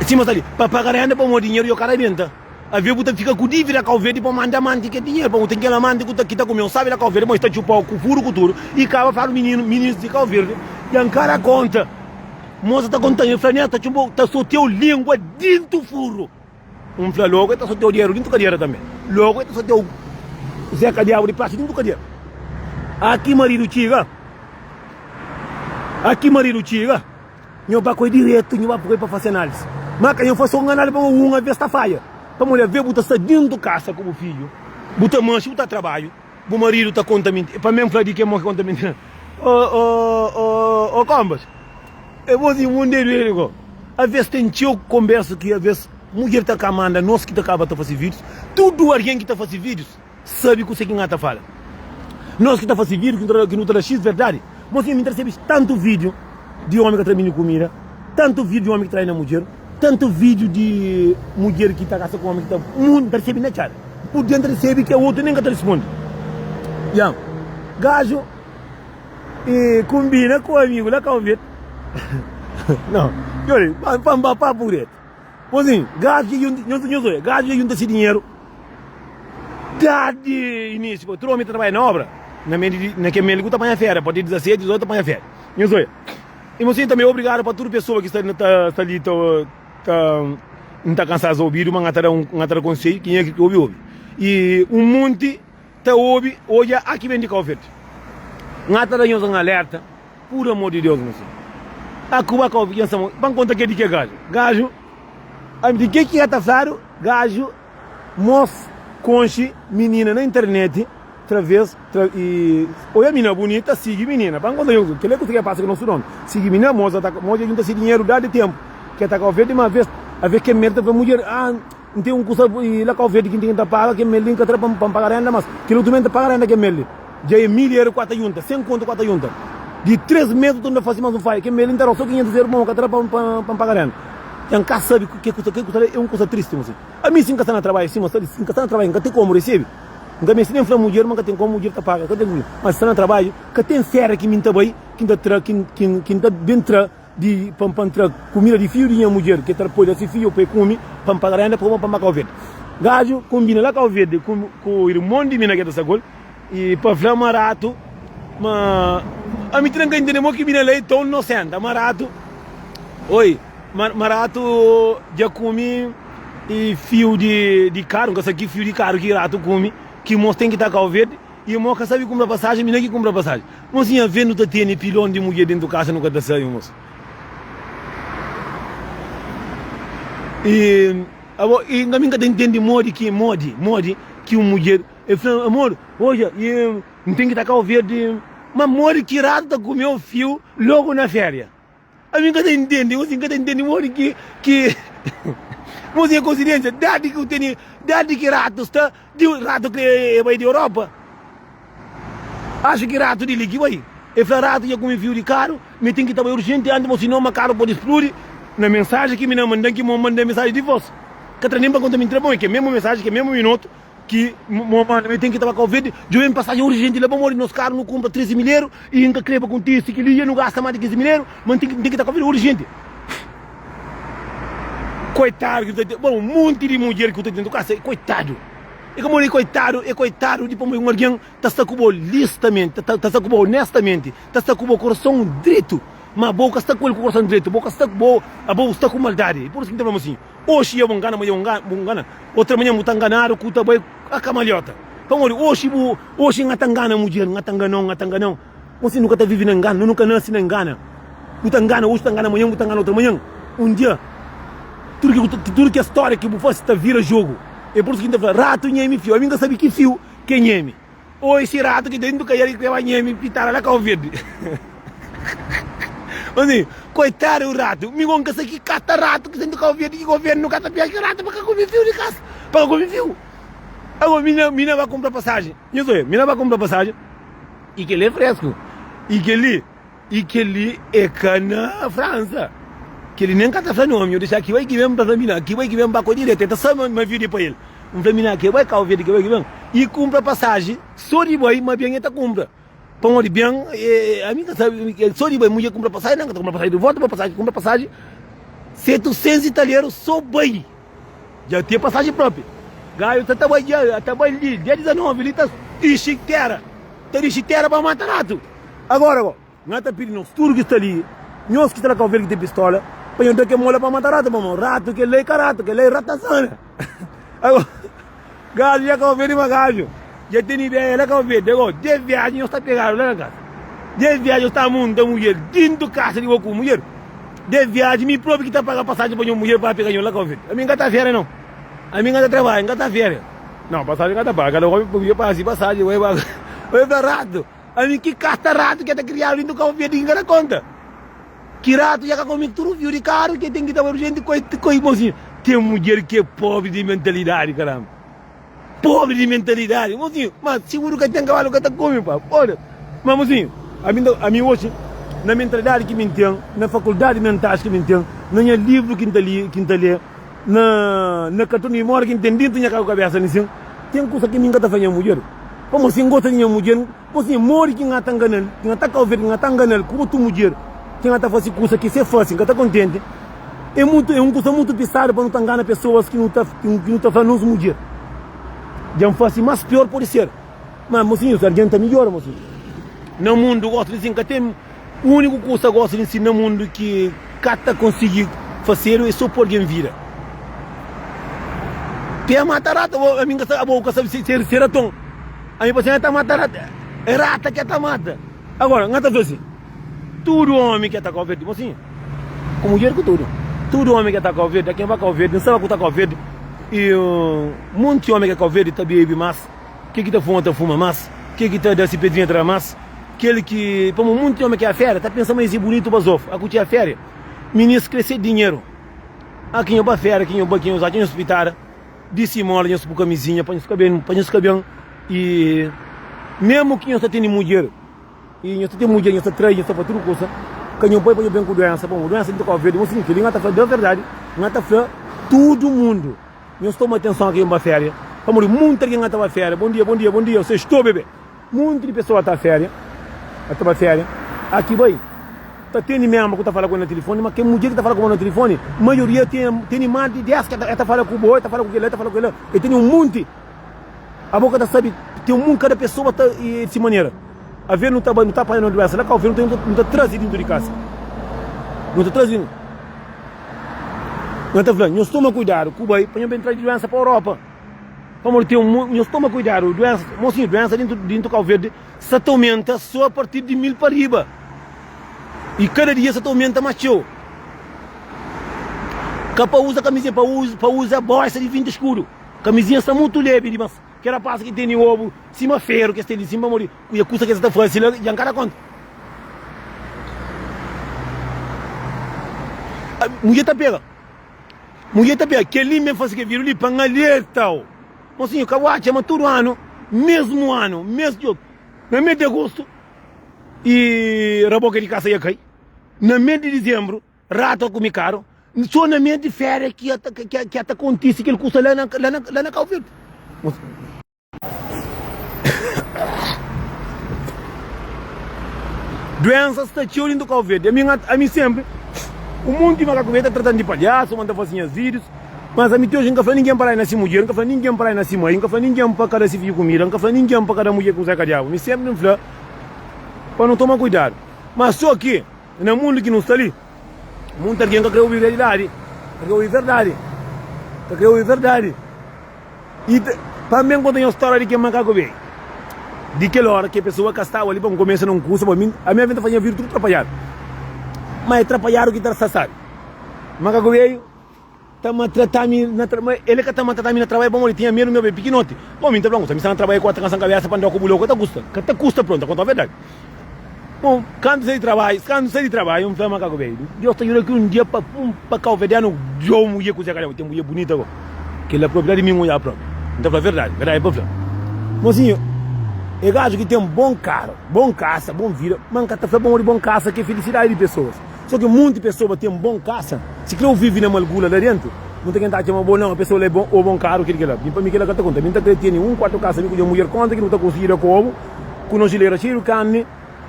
Sima sta li, pa paga renda pamodi dinheru yo ka rabenta. Avê bu ta fika ku dívida Kau Verdi pa manda amanti kel dinheru pamodi ten kel amanti ku ta ki ta kumeu sabi la Kau Verdi pamodi ta txupau ku furu ku tudu i kaba fladu mininu mininus di Kau Verdi dja N ka da konta. Mosa ta kontan el fla nel ta txupau ta soteu lingua dintu furu. N fla logu el ta soteu dinheru dintu kadera tanbe. Logu el ta soteu Zeka Diabu di plasta dintu kadera. Aki maridu txiga aki maridu txiga. Nho ba koi diretu, nho ba koi pa fase analisi. Ma ka nho fase un analisi pamodi un aves ta falha. Pamodi ave bu ta sta dentu kasa ku bu fidju, bu ta manxi, bu ta trabadju, bu maridu ta konta mintira. Pa mi fla di ke mo ki konta mintira. O o o o kombas, e bo si mundu e duedu go. Aves ten txeu konbersu ki aves mudjer ta ka manda nos ki ta kaba ta fase videos. Tudu argen ki ta fase videos. Sabe kuse ki N ta fala. Nos ki ta fase video ki nu ta da xis verdadi. Mosinha mi ta resebe tantu video di omi ka tra mini kumida, tantu video di omi ki trai na mudjer, tantu video di mudjer ki ta kasa ku omi ki ta N ta resebe na txada. Pur dia N ta resebe ki otu nen ka ta responde. Ya gaju e kombina ku amigu la Kau Verde. Nau, pa N ba papu retu. Mozinho, gaju dja junta, nhos, nhos oia, gaju dja junta si dinheru dadi inísiu, pa tudu omi ta trabadja na obra, na medi di, na kel medi ku ta panha féria, pa di 17, 18 ta panha féria. Nhos oia. I mozinho tanbe, obrigadu pa tudu pesoa ki sta ta sta li ta ta N ta kansa-s obidu, ma N ta da un, N ta da konsedju, kenha ki obi, obi. I un monti ta obi, odja, a ki ben di Kau Verdi. N ta da nhos un alerta. Pur amor di Deus mosinhu. A kuba ka obi kensa mo pa nkonta ke di ke gaju. Gaju ami di ke ki ka ta fladu gaju mos konxi minina na internet traves tra i oia mina bunita sigi minina pa nkonta nhos kila kusa ke pasa ku nos tudu omi sigi minina mosa ta mosa junta si dinheru da di tempu ke ta ka oferta ma aves aves ke mel ta fla mudjer ah N ten un kusa la Kau Verdi ki N ten ki ta paga, kel mel li N ka tra pa N paga renda, mas kel otu mes N ta paga renda kel mel li. Dja e mil eru ku ata junta, sen kontu ku ata junta. Di 3 mes N ta fasi mas un fai, kel mel li N ta dau so 500 eru pa N ka tra pa N paga renda. Dja N ka sabi ke kusa, ke kusa la e un kusa tristi mosi. Ami si N ka sta na trabadju sima sta li, si N ka sta na trabadju N ka ten komu resebe. N ka meste nen fla mudjer ma N ka ten komu, mudjer ta paga, ka ten problema. Ma si sta na trabadju, ka ten fera ki mi N ta bai, ki N ta tra, ki N ta ben tra. Di pa N tra kumida di fidju di nha mudjer ki ta poi da si fidju pa e kume, pa N paga renda pa pa N ba Kau Verdi. Gaju konbina la Kau Verdi ku ku irmon di mina ki ta sta ku el i pa fla ma ratu ma ami ti na N ka intende mo ki mina la i ton nosenta ma ratu oi ma ma ratu dja kume i fiu di di karu N ka sabe ki fiu di karu ki ratu kume ki mos ten ki ta Kau Verdi. I mo ka sabi kumpra pasajen, mi na ki kumpra pasajen. Mosinha vê nu ta tene pilon di mudjer dentu kasa nu ka ta sabi mos. I abo i nga mi ka ta intendi modi ki modi modi ki un mudjer e fla amor odja i N ten ki ta Kau Verdi ma modi ki ratu ta kumeu fiu logu na feria. Ami N ka ta intende, mosi N ka ta intende modi ki ki mosi é konsidênsia dadi ki u tene dadi ki ratu sta di ratu kre e bai di Europa axu ki ratu di li ki bai e fla ratu dja kume fiu di karu mi ten ki ta bai urjenti anti mo sinon ma karu podi spludi na mensaji ki mi na mandan ki mo mandan mensaji di vos ka tra nen pa konta mintira bon é ke mesmu mensaji ke mesmu minutu Ki mo manda mi ten ki ta ba Kau Verdi djobe-m pasajen urjenti la pamodi nos karu nu kunpra 13 mil eru i N ka kreba kontise kel-li dja nu gasta más di 15 mil eru ma N ten ki ta Kau Verdi urjenti. Koitadu ki ta ten bon un monti di mudjer ki ta ten kasa koitadu e ka modi koitadu e koitadu di pamodi un algen ta sta ku bo listamenti ta sta ku bo onestamenti ta sta ku bo korason dretu ma bo ka sta ku el ku korason dretu bo ka sta ku bo abo bu sta ku maldadi e pur isu ki N ta fla-m asin. Oxi ya bu ngana, manha bu ngana, otra manha bu ta nganadu ku ta bai a kamalhota. Pamodi oxi bu oxi nha ta ngana mudjer, nha ta nganau, nha ta nganau. Gosi nu ka ta vivi na ngana, nu ka nasi na ngana. Bu ta ngana oxi, ta ngana manha, bu ta ngana otra manha. Un dia tudu ki tudu kes storia ki bu fasi ta vira jogu. E pur isu ki N ta fla, ratu nhemi fiu. Ami N ka sabi ki fiu ke nhemi. Oi si ratu ki dentu ka yari kreba nhemi pitara la Kau Verdi. Assim, koitadu ratu, mi gon ka sa ki kata ratu ki dentu Kau Verdi ki governu ka ta pia ki ratu pa ka kume fiu di kasa, pa ka kume fiu. Agora mi na mi na ba kumpra pasajen. Nhos oia, mi na ba kumpra pasajen i kel é fresku. I kel-li I kel-li é ka na Fransa. Kel-li nen ka ta fla nomi. Yo dexa ki bai ki ben pa fla mina ki bai ki ben ba ku diretu. El ta sabe ma vídeo é pa el. N fla mina ki bai Kau Verdi ki bai ki ben. I kunpra pasaji so di bai ma ben el ta kunpra. Pamodi ben ami ka sabe so di bai mudjer kunpra pasaji nan ka ta kunpra pasaji di volta pa pasaji kunpra pasaji. 700 italianu so bai. Dja ten pasaji propi. Gaju ta ta bai dja, ta bai li dia 19 li ta dixi tera, ta dixi tera pa mata ratu. Agora go, nha ta pidi nos tudu ki sta li, nhos ki sta la Kau Verdi ki ten pistola, pa nhos da ke mola pa mata ratu, pamodi ratu kel-la e ka ratu, kel-la e ratazana. Agora, gaju dja Kau Verdi ma gaju dja ten ideia la Kau Verdi. Agora, des viaji nhos ta pegadu la na kasa. Des viaji nhos ta monta mudjer dintu kasa di bo ku mudjer. De viaji mi propi ki ta paga pasaji pa nho mudjer pa pega nho la Kau Verde. Ami nka ta fera não. Ami nka ta trabadja, nka ta fera. Não, pasaji nka ta paga. Kada homi podia paga si pasaji, oi paga. Oi fla rato. Ami ki kasta rato ke ta kriadu dintu Kau Verde nka da konta. Ki rato ya ka komi tudu fiu di karu ke ten ki ta bai urgenti koi koi mosinho. Ten mudjer ke pobri di mentalidadi karamba. Pobri di mentalidadi mosinho. Ma siguru ka ten kabalu ka ta kumi pa. Olha, ma mosinho, ami ami oxi na mentalidadi ki mi ten, na fakuldadi mentais ki mi ten, na nha livru ki N ta li, ki N ta lê, na na karton di mimória ki N ten dintu nha kabesa li sin, ten kusa ki mi N ka ta fla nha mudjer. Pamodi si N gosta di nha mudjer, mosinho, modi ki N ta nganal, ki N ta kau verde, ki N ta nganal ku otu mudjer, ki N ta fasi kusa ki se fasi N ka ta kontenti. É mutu, é un kusa mutu pisadu pa nu ta ngana pesoas ki nu ta, ki nu ta fla nos mudjer. Dja N fasi mas pior pode ser. Ma, mosinhus, algen ta midjora, mosinhus. Na mundu, gosta di sin, ka ten úniku kusa gosta di sin na mundu ki ka ta konsigi fasedu é so pô algen vida. Pé mata rata, bo, ami N ka sabe, abo bu ka sabe si, si, si é raton. Ami pa sin, ta mata rata, é rata ke ta mata. Agora, N ka ta fla si. Tudu omi ke ta Kau Verdi, mosinhu, ku mudjer ku tudu. Tudu omi ke ta Kau Verdi, a ken ba Kau Verdi, N saba ku ta Kau Verdi, i monti omi ke Kau Verdi ta bebi mas, ke ki ta fuma ta fuma mas, ke ki ta da si pedrinha ta da mas, kel ki, pamo monti omi ke a feria ta pensa ma es e bunitu bazofu, a ku txia feria, minis kre se dinheru, a ki nho ba feria, ki nho ba, ki nho za, ki nho spitada, di si mola nho pu kamizinha pa nho fika ben, pa nho fika ben, i memu ki nho ta tene mudjer. I nhos ta ten mudjer, nhos ta trai, nhos ta fla tudu kusa, ka nho bai pa nho ben ku duensa, pamodi duensa di Kau Verdi, mosinhu, kel-li N ta fla da verdadi, N ta fla tudu mundu, nhos toma atenson ki N ba feria, pamodi munti algen ta ba feria, bon dia, bon dia, bon dia, sextou bebe, munti di pesoa ta feria, ta ba feria, aki bai, ta tene menbru ku ta fala ku el na tilifoni, ma kel mudjer ki ta fala ku bo na tilifoni, maioria tene mas di 10 ki el ta fala ku bo, el ta fala ku kel-la, el ta fala ku kel-la, el tene un munti. Abo ka ta sabe ten un kada pessoa ta e di si manera. Aver nu ta bai nu ta panha no doença la kau ver nu ta traze dintu di kasa. Nu ta traze Nu ta fla nhos toma kuidadu ku bai pa nho ben traze doença pa Europa. Pamodi ten un nhos toma kuidadu doença mosinho doença dintu dintu Kau Verde sa ta aumenta so a partir di 1000 pa riba. E kada dia sa ta aumenta mas txeu. Ka pa uza kamizinha pa uza pa uza bolsa di 20 escudo. Kamizinha sta mutu lebi dimas. Kel rapaz ki tene obu sima feru kes ten li sin pamodi kuia kusa kes ta fasi la dja N ka da konta. Mudjer ta pega, mudjer ta pega. Kel li ben fasi kel video li pa N alerta-u. Mosinhu ka bu atxa ma tudu anu, mesmu anu, mesmu na mes di agostu i raboka di kasa ia kai, na mes di dizembru Ratu a kumi karu. So na mes di feria ki a ki a ta kontisi kel kusa la na la na la na Kau Verdi. Duensa sta txeu dintu Kau Verdi. Ami ami sempri un monti makaku ta tratan di palhasu, ma N ta fasi nhas videos. Mas ami ti oji N ka fla ningen pa rai na si mudjer, N ka fla ningen pa rai na si mai, N ka fla ningen pa ka da si fidju kumida, N ka fla ningen pa ka da mudjer kusa ka diabu. Mi sempri N fla pa nu toma kuidadu. Mas so ki. Na mundu ki nu sta li, munti algen ka kre obi realidadi, ka kre obi verdadi, ka kre obi verdadi. I pa mi N konta nha stória di kel makaku bei. Di kel óra ki pesoa ka staba li pa N kumesa na un kusa, pa mi, ami avia ta fazia nha vida tudu trapalhadu. Ma é trapalhadu ki ta sta sabi. Makaku bei. Ta maltrata-mi na tra ma el ka ta maltrata-mi na trabadju pamodi tinha medu mi obi pikinoti. Bon, mi ta fla, Mi sta na trabadju ku ata kansa-m kabesa pa N da ku bu lou ka ta kusta. Ka ta kusta prontu, ta konta verdadi. Bon, kantu sai di trabadju, kantu sai di trabadju, N fla makaku beidu, Deus ta juda ki un dia pa un pa kauverdianu djou mudjer ku Zé Kalhau, ten mudjer bunita go. Kel-la propi la di mi N odja propi. N ta fla verdadi, verdadi é pa fla. Mosinhu, é gaju ki ten bon karu, bon kasa, bon vida, ma N ka ta fla pamodi bon kasa ki é filisidadi di pesoas. So ki munti pesoa ten bon kasa, si kre u vivi na malgula la dentu, munta ken ta atxa ma bo nau, pesoa la é bon o bon karu kel kela. Mi pa mi kela ka ta konta. Mi nta kre tene un kuatu kasa mi ku nha mudjer konta ki nu ta konsigi da kobu ku nos jilera xeiu di karni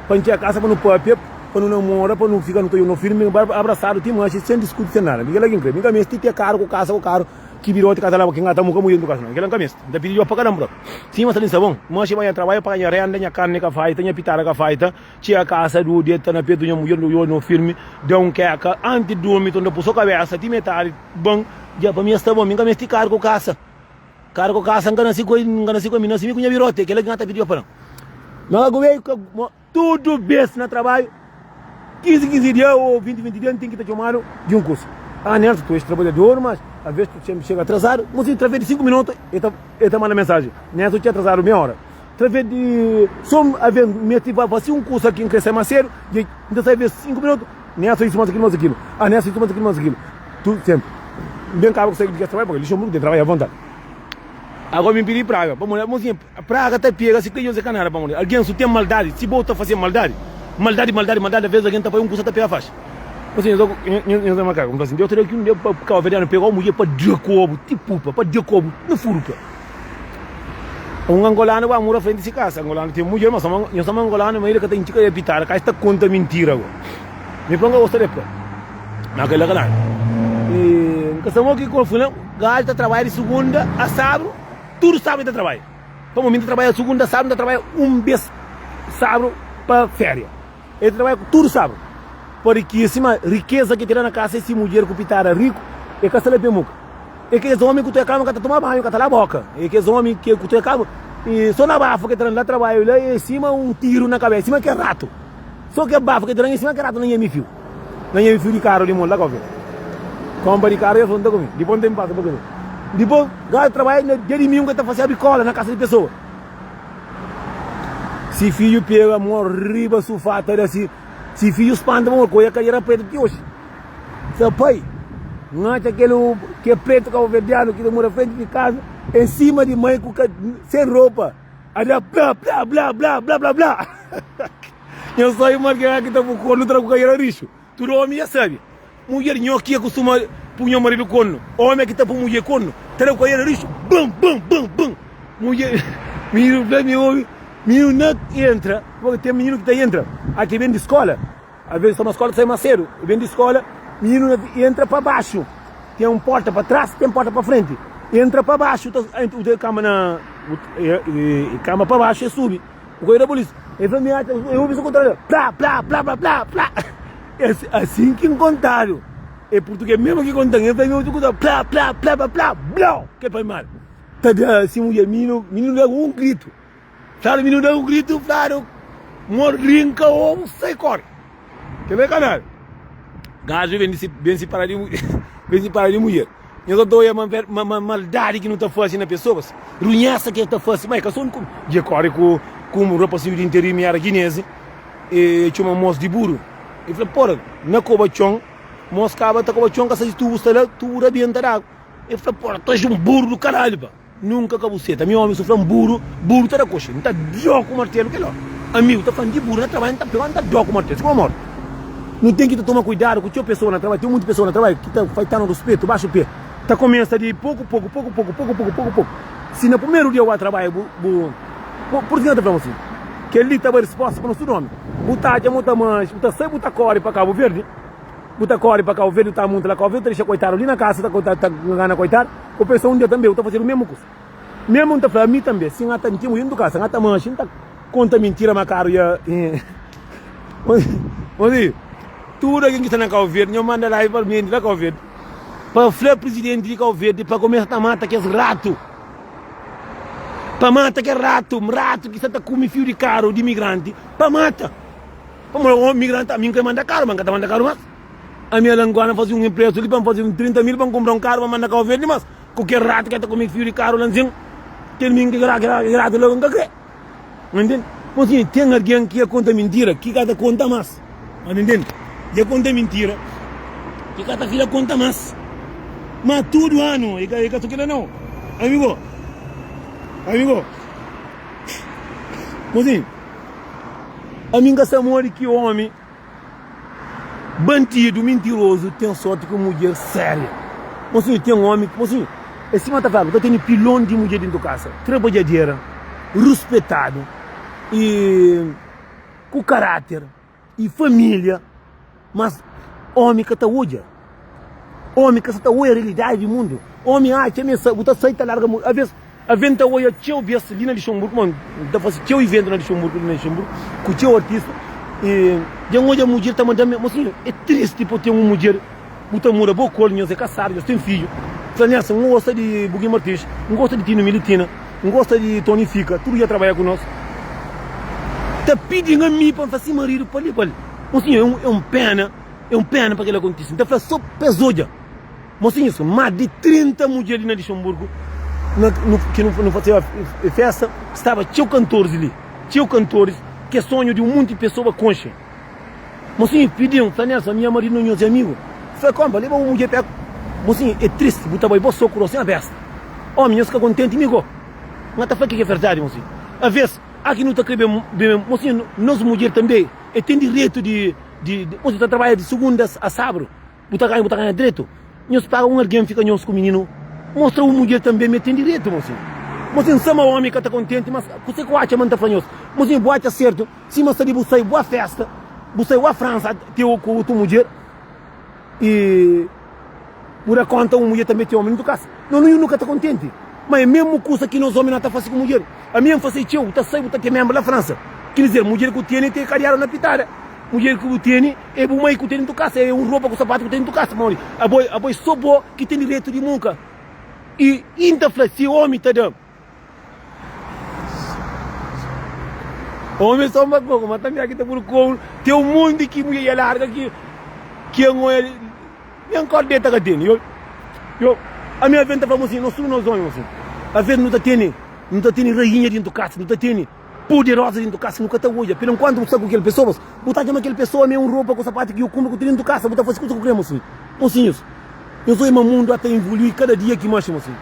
pa ntxia kasa pa nu papia. pa nu namora, pa nu fika nu ta no firmi, abrasadu ti manxi, sen diskuti, sen nada. Mi kila ki N kre. Mi ka mesti te karu ku kasa ku karu ki biroti ka ta laba ki N ka ta muka mudjer dentu kasa nau. Kila N ka mesti. N ta pidi Dios pa kada un propi. Sima sta li N sta bon. Manxi ba nha trabadju, paga nha renda, nha karni ka faita, nha pitada ka faita, txiga kasa du deta na petu nha mudjer, nu no firmi, da un keka anti durmi, ta N ta pui so kabesa ti metadi bon, dja pa mi ya sta bon. Mi ka mesti karu ku kasa. Karu ku kasa N ka nasi ku el, N ka nasi ku el, mi nasi mi ku nha biroti. Kila ki N ka ta pidi Dios pa da-m. Ma ku ka Tudu bes na trabadju, 15 15 dia ou 20 20 dia, N ten ki ta txomadu di un kusa. Ah, Nelson, tu és trabalhador, mas às vezes tu sempre chega atrasado. Mosinhu, através di 5 minutu, el ta el ta manda mensajen, Nelson, txeu atrasadu meia ora. Através di so às vezes N meste ba fasi un kusa ki N kre sai más sedu, dja N ta sai às vezes 5 minutu, Nelson, isu mas akilu mas akilu. Ah, Nelson, isu mas akilu mas akilu. Tu sempre. N ben kaba ku sai di kes trabadju, pabia Luxemburgu ten trabadju à vontadi. Agora mi pidi praga, pamodi mosinhu, Praga ta pega si ka ka nada pamodi algen su ten maldadi si bo ta fase maldadi maldadi maldadi maldadi aves algen ta pai un kusa ta pega faxi Mosinhu nhos nhos makaku nfla sin Deus ta da ki un dia pa kabuverdianu pega un mudjer pa da kobu ti pupa pa da kobu na furu pa un angolanu ba mura frenti si kasa angolanu ten mudjer ma sama nhos sama angolanu ma el ka ta intxi ka ya pitada ka es ta konta mintira go mi fla nka gosta de fla ma kela ka nada i nka sa mo ki konfuna gaju ta trabadja di sugunda a sabru. Tudu sábadu el ta trabadja. Pamodi mi ta trabadja sugunda sábadu, mi ta trabadja un bês sábadu pa féria. El ta trabadja tudu sábadu. Podi sima rikeza ki el ten la na kasa é si mudjer ku pitada riku, el ka sta la pe muka. É kes ómi ku ta kama ka ta toma banhu, ka ta laba boka. É kes ómi ki ku ta kama sô na bafu ki el ta da la trabadju la é sima un tiru na kabesa, sima kel ratu. Sô kel bafu ki el ta da é sima kel ratu na nhemi fiu. Na nha fiu di karu di mon la ka fla. Kompa di karu ya fla nta kume. Dipos nta pasa pa kila. Dipos gaju trabadja na dia dimingu ka ta fasi abri kola na kasa di pesoa. Si fiju pega mon riba sufá ta da si si fiju spanta pa mon koia kadera pretu ti oxi. Fla pai, N atxa kel ke pretu kabuverdianu ki ta mora frenti di kasa em sima di mai ku sen ropa. A da bla bla bla bla bla bla bla. Nho sabe ma algen ki ta bu kornu tra ku kaira rixu. Tudu omi ya sabe. Mudjer nho ki ya kustuma pu nho maridu kornu. Omi ki ta pu mudjer kornu tra ku kaira rixu. Bum bum bum bum. Mudjer mininu fla mi omi mininu na entra pabia ten mininu ki ta entra a ki ben di skola. A ves sta na skola ta sai mas sedu. Ben di skola mininu na entra pa baxu. Ten un porta pa tras ten porta pa frenti. Entra pa baxu ta kamba na kamba pa baxu e subi. O coi da polícia. Ele falou, minha, eu ouvi isso contrário. Plá, plá, plá, plá, plá, plá. Assim que encontraram. É português mesmo que contam. Ele falou, eu ouvi plá, plá, plá, plá, plá, blá. Que pai mal. Tá assim, mulher, menino, menino dá um grito. Claro, menino dá um grito, claro. Morrinca ovo, sai corre. Kel é kanal. Gajo ben si, ben si para di ben si para di mulher. Nhos ta oia ma, ma, maldadi ki nu ta fasi na pessoas, runhesa ki el ta fasi, ma é ka so ku dje kore ku ku un rapasinho di interior mi era guinese, e txoma mos di buru. E fla, porra, na koba txon, mos kaba ta koba txon ka sa si tubu sta la, tubu rabenta d'agu. E fla, porra, tu és un buru do caralho, pá. Nunka ka bu seta. Mi omi su fla-m buru, buru ta da koxi. N ta dó ku martelu kel ora. Amigu ta fla-m di buru na trabadju, N ta pega, N ta dó ku martelu. Sima mor. Nu ten ki ta toma kuidadu ku txeu pesoa na trabadju. Ten munti pesoa na trabadju ki ta faita-nu ruspetu baxu pe. Ta kumesa di poku poku, poku poku, poku poku, poku poku. Si na primeru dia bu ba trabadju bu, bu, bu, pur ki N ta fla-m asin? Kel-li ta bai risposta pa nos tudu omi. Bu ta atxa ma bu ta manxi, bu ta sai bu ta kóre pa Kabu Verdi. Bu ta kóre pa Kau Verdi, bu ta munta la Kau Verdi, bu ta dexa koitadu li na kasa, ta ta ngana koitadu. Bu pensa un dia tanbe bu ta fazedu mesmu kusa. Mesmu N ta fla ami tanbe, si N ata N ten mudjer dentu kasa, N ata manxi, N ta konta mintira ma karu ya Mozinhu, tudu algen ki sta na Kau Verdi, nho manda live pa algen di la Kau Verdi, pa fla prizidenti di Kau Verdi pa kumesa ta mata kes ratu. Pa mata kes ratu, ratu ki sta ta kume fiu di karu di imigranti, pa mata. Pamodi un imigranti, ami N ka manda karu, ma N ka ta manda karu mas. Ami ala N faze un inprestu li pa N faze un 30 mil pa N kunpra un karu pa manda Kau Verdi, mas ku kel ratu ki ta kume fiu di karu la nsin, kel mi kel ratu la N ka kre. N ntende? Pur isu, ten algen ki ya konta mintira ki ka ta konta mas. N ntende? Ya konta mintira ki ka ta fila konta mas. Ma tudu anu i ka so kila nau. Amigo, amigo, mozinhu. Ami N ka sa modi ki omi bandidu, mintirozu ten sorti ku mudjer séria. Mosinhu, ten omi ki, mosinhu, é sima ta fladu, ta tene pilon di mudjer dentu kasa, trabadjadera, ruspetadu i ku karáter. i família, mas ómi ka ta odja. Ómi ka sa ta odja realidadi di mundu. Ómi atxa ma bu ta sai ta larga mundu. Aves, aves N ta odja txeu bes li na Luxemburgo, ma N ta fase txeu iventu na Luxemburgo, li na Luxemburgo, ku txeu artista. I dja N odja mudjer ta manda-m, mosinhu, é tristi pa ten un mudjer Bu ta muda bo kor, nhos é kasadu, nhos ten fidju. Fla Nelson, N gosta di Buguinho Martins, N gosta di Tino Militina, N gosta di Tony Fika, tudu dja trabadja ku nos. Ta pidi-m ami pa N fla si maridu pa leba-l. Mosinhu, é un pena, é un pena pa kel-la kontise. N ta fla so pa es odja. Mosinhus, más di 30 mudjer li na Luxemburgu, na, nu, ki nu, nu faseba festa, staba txeu kantoris li, txeu kantoris, ki é sonhu di un monti pesoa konxe. Mosinhu pidi-m, fla Nelson, ami nha maridu no nhos é amigu. Fla, konpa, leba bu mudjer pa. Mosinhu, é tristi, bu ta bai bo so ku rostu nha besta. Omi, nhos ka kontenti mi go. N ka ta fla ke ki é verdadi, mosinhu. Aves, a ki nu ta kre ben, ben, mosinhu, nos mudjer tanbe e ten direitu di, di, di, mosinhu ta trabadja di sugunda a sabru. Bu ta ganha, bu ta ganha dretu. Nhos paga un algen fika nhos ku mininu. Mostra un mudjer tanbe ma el ten direitu, mosinhu. Mosinhu, sama omi ka ta kontenti, mas kuse ku atxa ma N ta fla nhos? Mosinhu, bu atxa sertu sima sta di bu sai bua festa, bu sai ua Fransa te ku otu mudjer i bu da konta un mudjer tanbe ten omi nuntu kasa. No, nu ka ta kontenti. Ma e mesmu kusa ki nos omi na ta fasi ku mudjer. Ami N fasi txeu, bu ta sai bu ta ten menbra la Fransa. Kil dizer, mudjer ku tene te kadiadu na pitada. Mudjer ki bu tene é bu mai ku tene ntu kasa, é un ropa ku sapatu ku tene ntu kasa. Pamodi abo, abo é so bo ki ten direitu di muka. I N ta fla, si omi ta da omi é so makoku, ma tanbe aki ta puru kouru. Ten un monti ki mudjer dja larga ki ki N oja nen kordeta ka tene. Yo, yo, ami aves N ta fla mosinhu, nos tudu nos omi, mosinhu, aves nu ta tene, nu ta tene rainha dintu kasa, nu ta tene. Poderosa dentu kasa nu ka ta odja pero enkuantu bu sta ku kel pesoas bu ta atxa ma kel pesoa me un ropa ku sapatu ki yo kunpra ku ta dentu kasa bu ta fasi kusa ku kre mosinhu mosinhus nhos odja ma mundu ata involui kada dia ki manxi mosinhu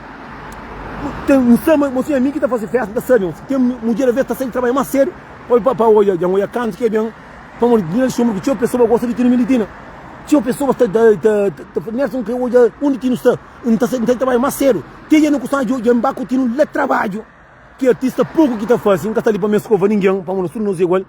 ten n sa ma mosinhu ami ki ta fasi festa n ta sabi mosinhu ten mudjer aves ta sai di trabadju mas sedu pa pa pa odja dja n odja kantu ki e ben pamodi di sombra ku txeu pesoa gosta di tinu militina txeu pesoas ta ta ta ta Nelson kre odja undi tinu sta n ta sai di trabadju mas sedu te dja nu ku sta dja n ba ku tinu la trabadju. Ki artista poku ki ta fasi, N ka sta li pa me skova ningen, pamodi nos tudu nos é igual.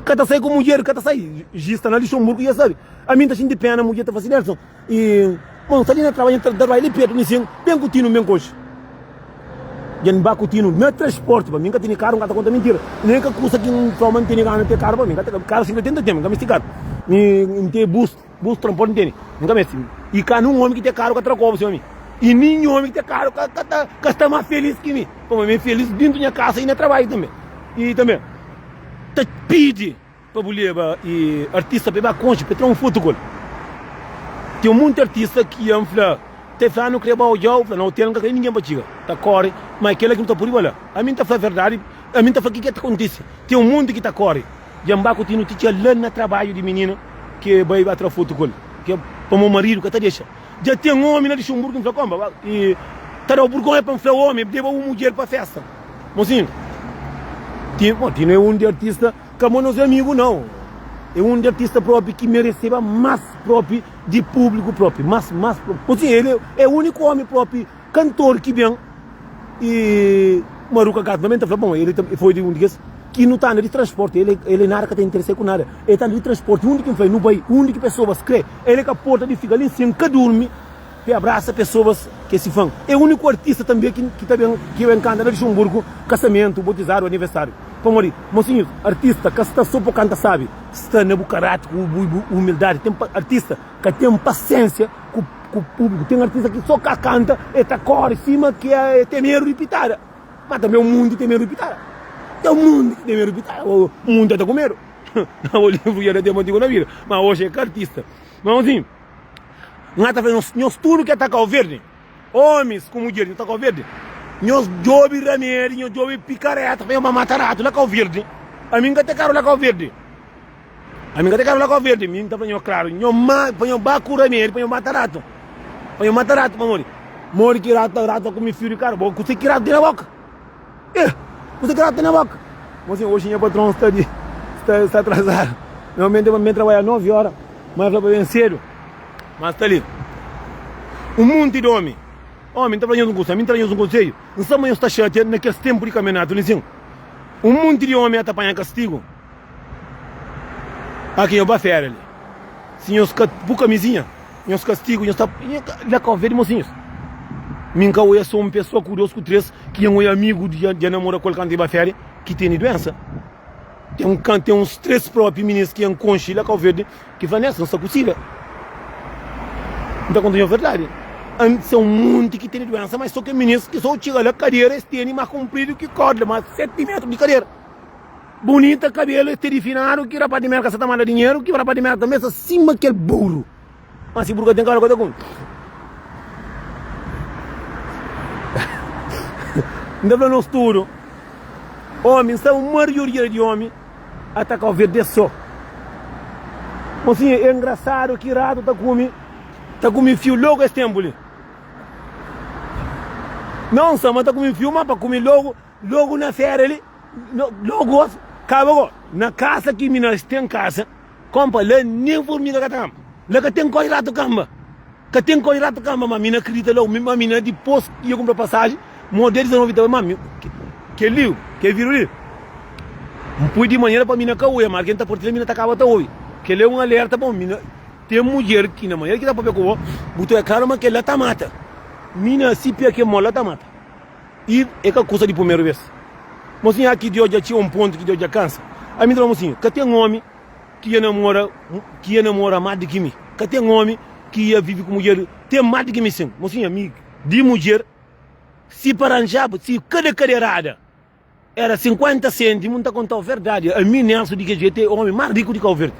Ka ta sai ku mudjer, ka ta sai. Gi sta na Luxemburgo dja sabi. Ami N ta xinti pena mudjer ta fasi Nelson. I bon, N sta li na trabadju, N ta trabadja li pertu, nisin, ben ku Tinu, ben koxi. Dja N ba ku Tinu na transporti, pa mi N ka tene karu, N ka ta konta mintira. Nen ka kusa ki N fla ma N tene gana te karu pa mi, N ka ten karu, si N ka ten, N ta ten, N ka misti karu. Mi N ten bus. Bus tranporti ntende? N ka meste. I ka nun omi ki ten karu ka tra kobu sima mi. I ninhun omi ki ten karu ka ka ta ka sta mas felis ki mi. Pamodi mi é felis dintu nha kasa i na trabadju tanbe. I tanbe ta pidi pa bu leba i artista pa i ba konxe, pa i tra un fotu ku el. Ten munti artista ki N fla, ta fla, nu kre ba odjau, fla na otel N ka kre ningen pa txiga. Ta kore, ma kela ki nu ta pudi ba la. Ami N ta fla verdadi, ami N ta fla ki ke ta kontise. Ten munti ki ta kore. Dja N ba ku Tinu ti txia la na trabadju di minina ki bai ba tra fotu ku el, ki pamo maridu ka ta dexa. Dja ten omi na Luxemburgu, N fla konba ba i ta dau burgonha pa N fla omi leba un mudjer pa festa. Mosinhu, Tinu, bon Tinu é un di artista ka mo nos amigu nau, é un di artista propi ki mereseba mas propi di publiku propi, mas mas propi. Mosinhu, el é uniku omi propi Kantor ki ben e Maruka Gato também ta fla, bom, ele foi de um di kes ki nu ta anda di transporte, ele ele nada ka ta interesa ku nada, ele ta anda di transporte, undi ki N fla nu bai, undi ki pessoas kre, ele ka porta di fika li sin ka durmi pe abrasa pessoas ke si fã. É uniku artista tambe ki ki ta ben ki ben kanta na Luxemburgo, kasamentu, botizadu, aniversário. Pamodi, mosinhus, artista ka sta so po kanta sabi, sta na bu karáter ku bu bu humildadi, ten artista ka ten pasiensia ku ku públiku. Ten artista ki só ka kanta, e ta kóre sima ki e ten medu di pitada. Ma tanbe un munti ten medu di pitada. Ten un munti ki ten medu di pitada. Un munti ta ku medu. Na bo livru dja da ten mantigu na vida. Ma oxi é ka artista. Ma asin, N ta fla nhos, nhos tudu ki ta Kau Verdi, omis ku mudjeris ki ta Kau Verdi, nhos djobe ramedi, nhos djobe pikareta pa nhos ba mata ratu la Kau Verdi. Ami N ka ten karu la Kau Verdi. Ami ka ta karo la Kau Verdi, mi ta fla nho klaru, nho ma pa nho ba ku ramedi pa nho mata ratu, pa nho mata ratu pamodi modi ki ratu ratu ta kume fiu di karu, bo kuse ki ratu ten na boka? Eh, kuse ki ratu ten na boka? Mosinhu, oxi nha patron sta di sta sta atrasadu, normalmenti pa mi trabadja 9 ora, ma el fla pa ben sedu, ma sta li un munti di omi, omi, N ta fla nhos un kusa, mi N ta da nhos un konsedju, N sta ma nhos ta xatia na kes tenpu di kampionatu li sin. Un munti di omi ata panha kastigu. Aki nho ba fera li. Si nhos ka bu kamizinha, nhos kastigu nhos ta la ka ovi di mosinhus. Mi nka oia so un pessoa ku dos ku tres ki nha oia amigu dja namora ku el kantu i ba fera ki tene duensa. Ten un kan ten uns tres propi minis ki N konxe la Kau Verdi ki fla Nelson sta ku sida. N ta konta nho verdadi. N sa un monti ki tene duensa mas so ke minis ki so txiga la kadera es tene mas kunpridu ki korda mas 7 metru di kadera. Bunita kabelu es tene finadu ki rapaz di merka sa ta manda dinheru ki rapaz di merka tanbe sta sima kel buru. Mas si buru ka ten kabelu ka ta kume. N ta fla nos tudu. Omi, nsta un marioria di omi ataka-u verde so. Mosinha, é ngrasadu ki ratu ta kume, ta kume fiu logu es tenpu li. Não nsa ma ta kume fiu, ma pa kume logu, logu na fera li, logu os, kaba go. Na kasa ki mi nas ten kasa, konpa la nen formiga ka ta kanba. La ka ten koi ratu kanba. Ka ten kau di ratu kamba ma mi na kridita lau ma mi na dipos ki ya kumpra pasaji mo dia 19 ta bai ma mi kel li kel video li N pui di manera pa mi na ka oia ma algen ta partilha mi na ta kaba ta obi kel é un alerta pa mi na ten mudjer ki na manera ki ta papia ku bo bu ta oia klaru ma kel la ta mata mi na si pia ke mo la ta mata i e ka kusa di primeru bes mosinha aki di odja txeu un pontu ki di odja kansa ami ta fla mosinha ka ten omi ki ia namora ki ia namora más di ki mi ka ten omi ki ia vive ku mudjer ten más di ki mi sin mosinha mi di mudjer si pa ranjaba si kada kaderada era 50 sêntimu N ta kontau verdadi ami Nelson di kel jetu é omi más riku di Kau Verdi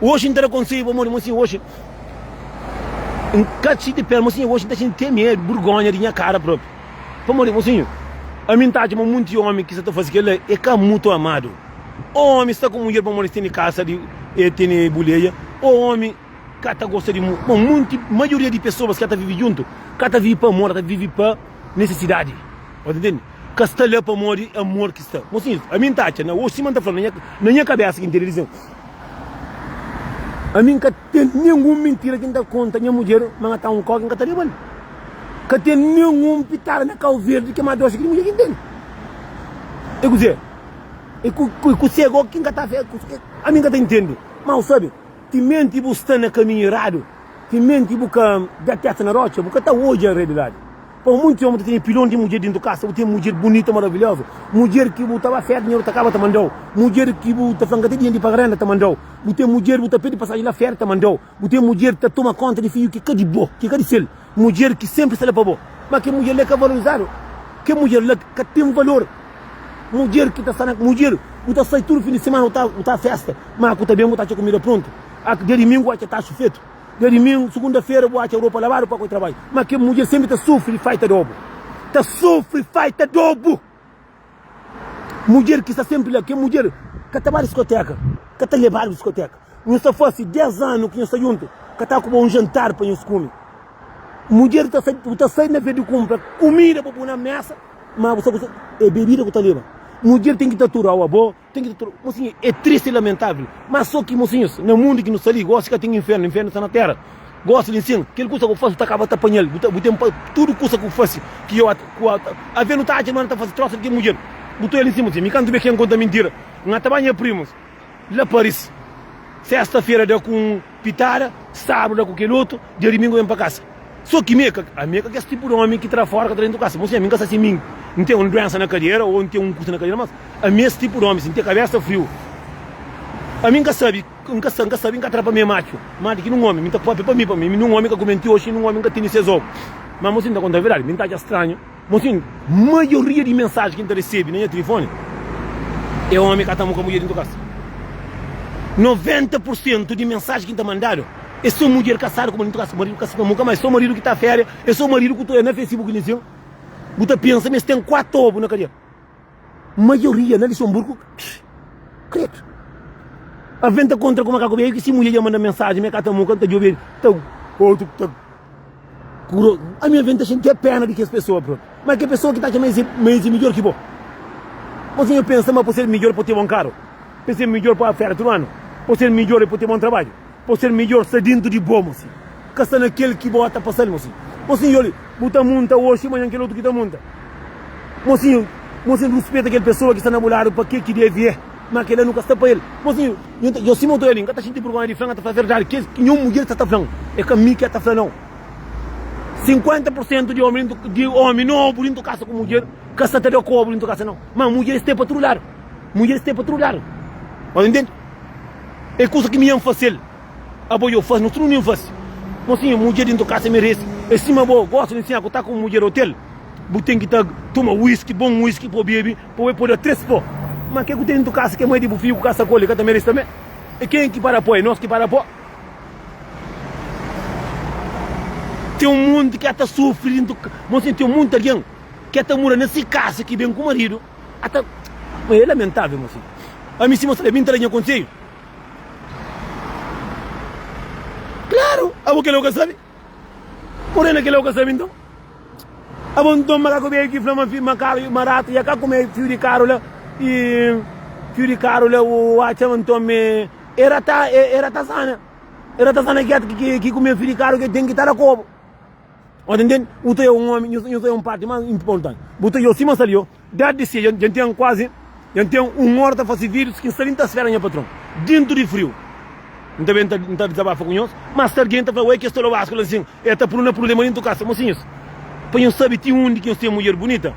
oxi N ta da konsedju pamodi mosinha oxi N ka xinti pena mosinha oxi N ta xinti te medu burgonha di nha kara propi pamodi mosinha ami N ta atxa ma munti omi ki sa ta fase kel-la é ka mutu amadu. Ô omi sta ku mudjer pamodi es tene kasa di e tene buleia, ô omi ka ta gosta di mu, bon munti maioria di pesoas ka ta vivi djuntu ka ta vivi pa amor, ta vivi pa nesesidadi. Bo ta ntende? Ka sta la pamodi amor ki sta. Mosinhus, ami N ta atxa na oxi sima N ta fla na nha na nha kabesa ki N tene di ami N ka ten ninhun mintira ki N ta konta nha mudjer ma N ta un koki N ka ta leba-l. Ka ten ninhun pitada na Kau Verdi ki é más doxi ki di mudjer ki N tene. É kuzê? E ku kuse go ki N ka ta fé? Ami N ka ta intende. Ma bu sabe, timenti bu sta na kaminhu eradu, timenti bu ka da testa na rotxa, bu ka ta odja realidadi. Pamodi munti omi ta tene pilon di mudjer dintu kasa, bu ten mudjer bunita, maravilhoza, mudjer ki bu ta ba fé, dinheru ta kaba ta mandau, mudjer ki bu ta fla N ka ten dinheru di paga renda, ta mandau, bu ten mudjer bu ta pidi pasaji la fé, ta mandau, bu ten mudjer ta toma konta di fidju ki ka di bo, ki ka di sel, mudjer ki senpri sta la pa bo. Ma kel mudjer la ka valorizadu, kel mudjer la ka ten valor. Mudjer ki ta sta na mudjer, bu ta sai tudu fin di semana bu ta bu ta festa, ma ku ta ben bu ta atxa kumida prontu. Ak dia dimingu bu atxa taxu fetu. Dia dimingu, sugunda-fera bu atxa ropa labadu pa koi trabadju. Ma kel mudjer senpri ta sufri faita dobu. Ta sufri faita dobu. Mudjer ki sta senpri la, kel mudjer ka ta ba diskoteka, ka ta lebadu diskoteka. Nhos ta fasi 10 anu ki nhos sta djuntu, ka ta kuba un jantar pa nhos kume. Mudjer ta sai, bu ta sai na vez di kunpra kumida pa pui na mesa, ma bu sta ku é bebida ku ta leba. Mudjer ten ki ta turau abo, ten ki ta turau. Mosinhu, é tristi e lamentavel, ma so ki mosinhus, na mundu ki nu sta li, gosi ka ten infernu, infernu sta na tera. Gosi li nsin, kel kusa ku fasi bu ta kaba ta panhal, bu ta bu ten pa tudu kusa ku fasi ki yo ku ave nu ta atxa ma nu ta fasi trosa di kel mudjer. Bu ta oia li nsin, mosinhu, mi kantu be ken konta mintira, N ata ba nha primus la Paris, sesta fera da ku un pitada, sabru da ku kel otu, dia dimingu ben pa kasa. So ki mi é ka, ami é ka kes tipu di omi ki tra fora ka tra dentu kasa. Mosinha, ami N ka sa si mi N ten un duensa na kadera o N ten un kusa na kadera, mas ami es tipu di omi si, N ten kabesa friu. Ami N ka sabi, N ka sa, N ka sabi, N ka tra pa mi é matxu, ma di ki nun omi, mi ta papia pa mi, pa mi, nun omi ka kume nti oxi, nun omi N ka tene ses obu. Ma mosinha, N ta konta verdadi, mi N ta atxa stranhu. Mosinhu, maioria di mensaji ki N ta resebe na nha tilifoni é omi ka ta muka mudjer dintu kasa. 90 pur sentu di mensaji ki N ta mandadu é so mudjer kasadu ku maridu kasa, maridu ka sta muka, ma é so maridu ki ta féria, é so maridu ku ta oja na Facebook li nsin, bu ta pensa ma es ten 4 obu na kadia. Maioria na Luxemburgo, kredu. Alvês N ta kontra ku makaku beju ki si mudjer dja manda mensaji ma e ka ta muka, N ta djobe el ta otu ta. Kuro, ami avém ta xinti pena di kes pessoa propi. Ma ke pessoa ki ta atxa ma es ma es é midjor ki bo. Bo sinhor pensa ma po ser midjor po ten bon karu, pe ser midjor pa fera tudu anu, po ser midjor e po ten bon trabadju, po ser midjor sta dintu di bo, mosi. Ka sta na kel ki bo ta pasal, mosi. Mosinho, oli, bu ta munta oxi, manhan kel otu ki ta munta. Mosinho. Mosinhu, ruspeta kel pesoa ki sta na bu ladu pa ke ki deve é. Ma kela nu ka sta pa el. Mosinhu, nhu ta, yo sima otu ali, N ka ta xinti burgonha di fla, N ka ta fla verdadi. Kes ki nhu mudjer sta ta fla-m, é ka mi ki ta fla nau. 50 pur sentu di omi dintu, di omi nobu dintu kasa ku mudjer ka sta ta da kobu dintu kasa nau. Ma mudjeris ten pa tudu ladu. Mudjeris ten pa tudu ladu. Nhos intende? É kusa ki mi N fase-l. Abo yo fase, nos tudu nu fase. Mosinhu, mudjer dintu kasa merese. É sima bo gosta di nsinha ku ta ku mudjer otel, bu ten ki ta toma whisky, bon whisky pa bo bebe, pa bo pode da 3 pó. Ma ke ku ten dintu kasa ke mai di bu fiju ku kasa ku el, i ka ta merese tanbe? É ken ki para pó? É nos ki para pó? Ten un monti ki ata sufri dintu, mosinhu, ten monti algen ki ata mura na si kasa ki ben ku maridu, ata, ma é lamentavel, mosinhu. Ami sima sta la, mi N ta da nha konselhu. Klaru! Abo kela bu ka sabe? Morena kela bu ka sabe nton? Abo nton makaku bedju ki fla ma fi ma karu ma ratu ya ka kume fiu di karu la i fiu di karu la u atxa ma nton me e rata e ratazana e ratazana ki ki ki kume fiu di karu ke ten ki ta da kobu. Ota ntende? Bu ta é un omi, nhu ta é un parti mas importanti. Bu ta yo sima sta li yo, dadi di si dja N ten kuazi, dja N ten un ora ta fasi videos ki N sta li N ta spera nha patron dintu di friu. N ta ben N ta dizabafa ku nhos, mas sta algen ta fla, oi kes tolobasku la nsin, e ta puru na prublema dintu kasa. Mosinhus, pa nhos sabi ti undi ki nhos ten mudjer bunita,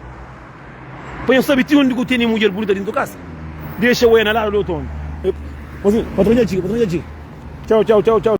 pa nhos sabi ti undi ku tene mudjer bunita dintu kasa, dexa oia na ladu di otu omi. Mosinhus, patron dja txiga, patron dja txiga. Txau, txau, txau, txau.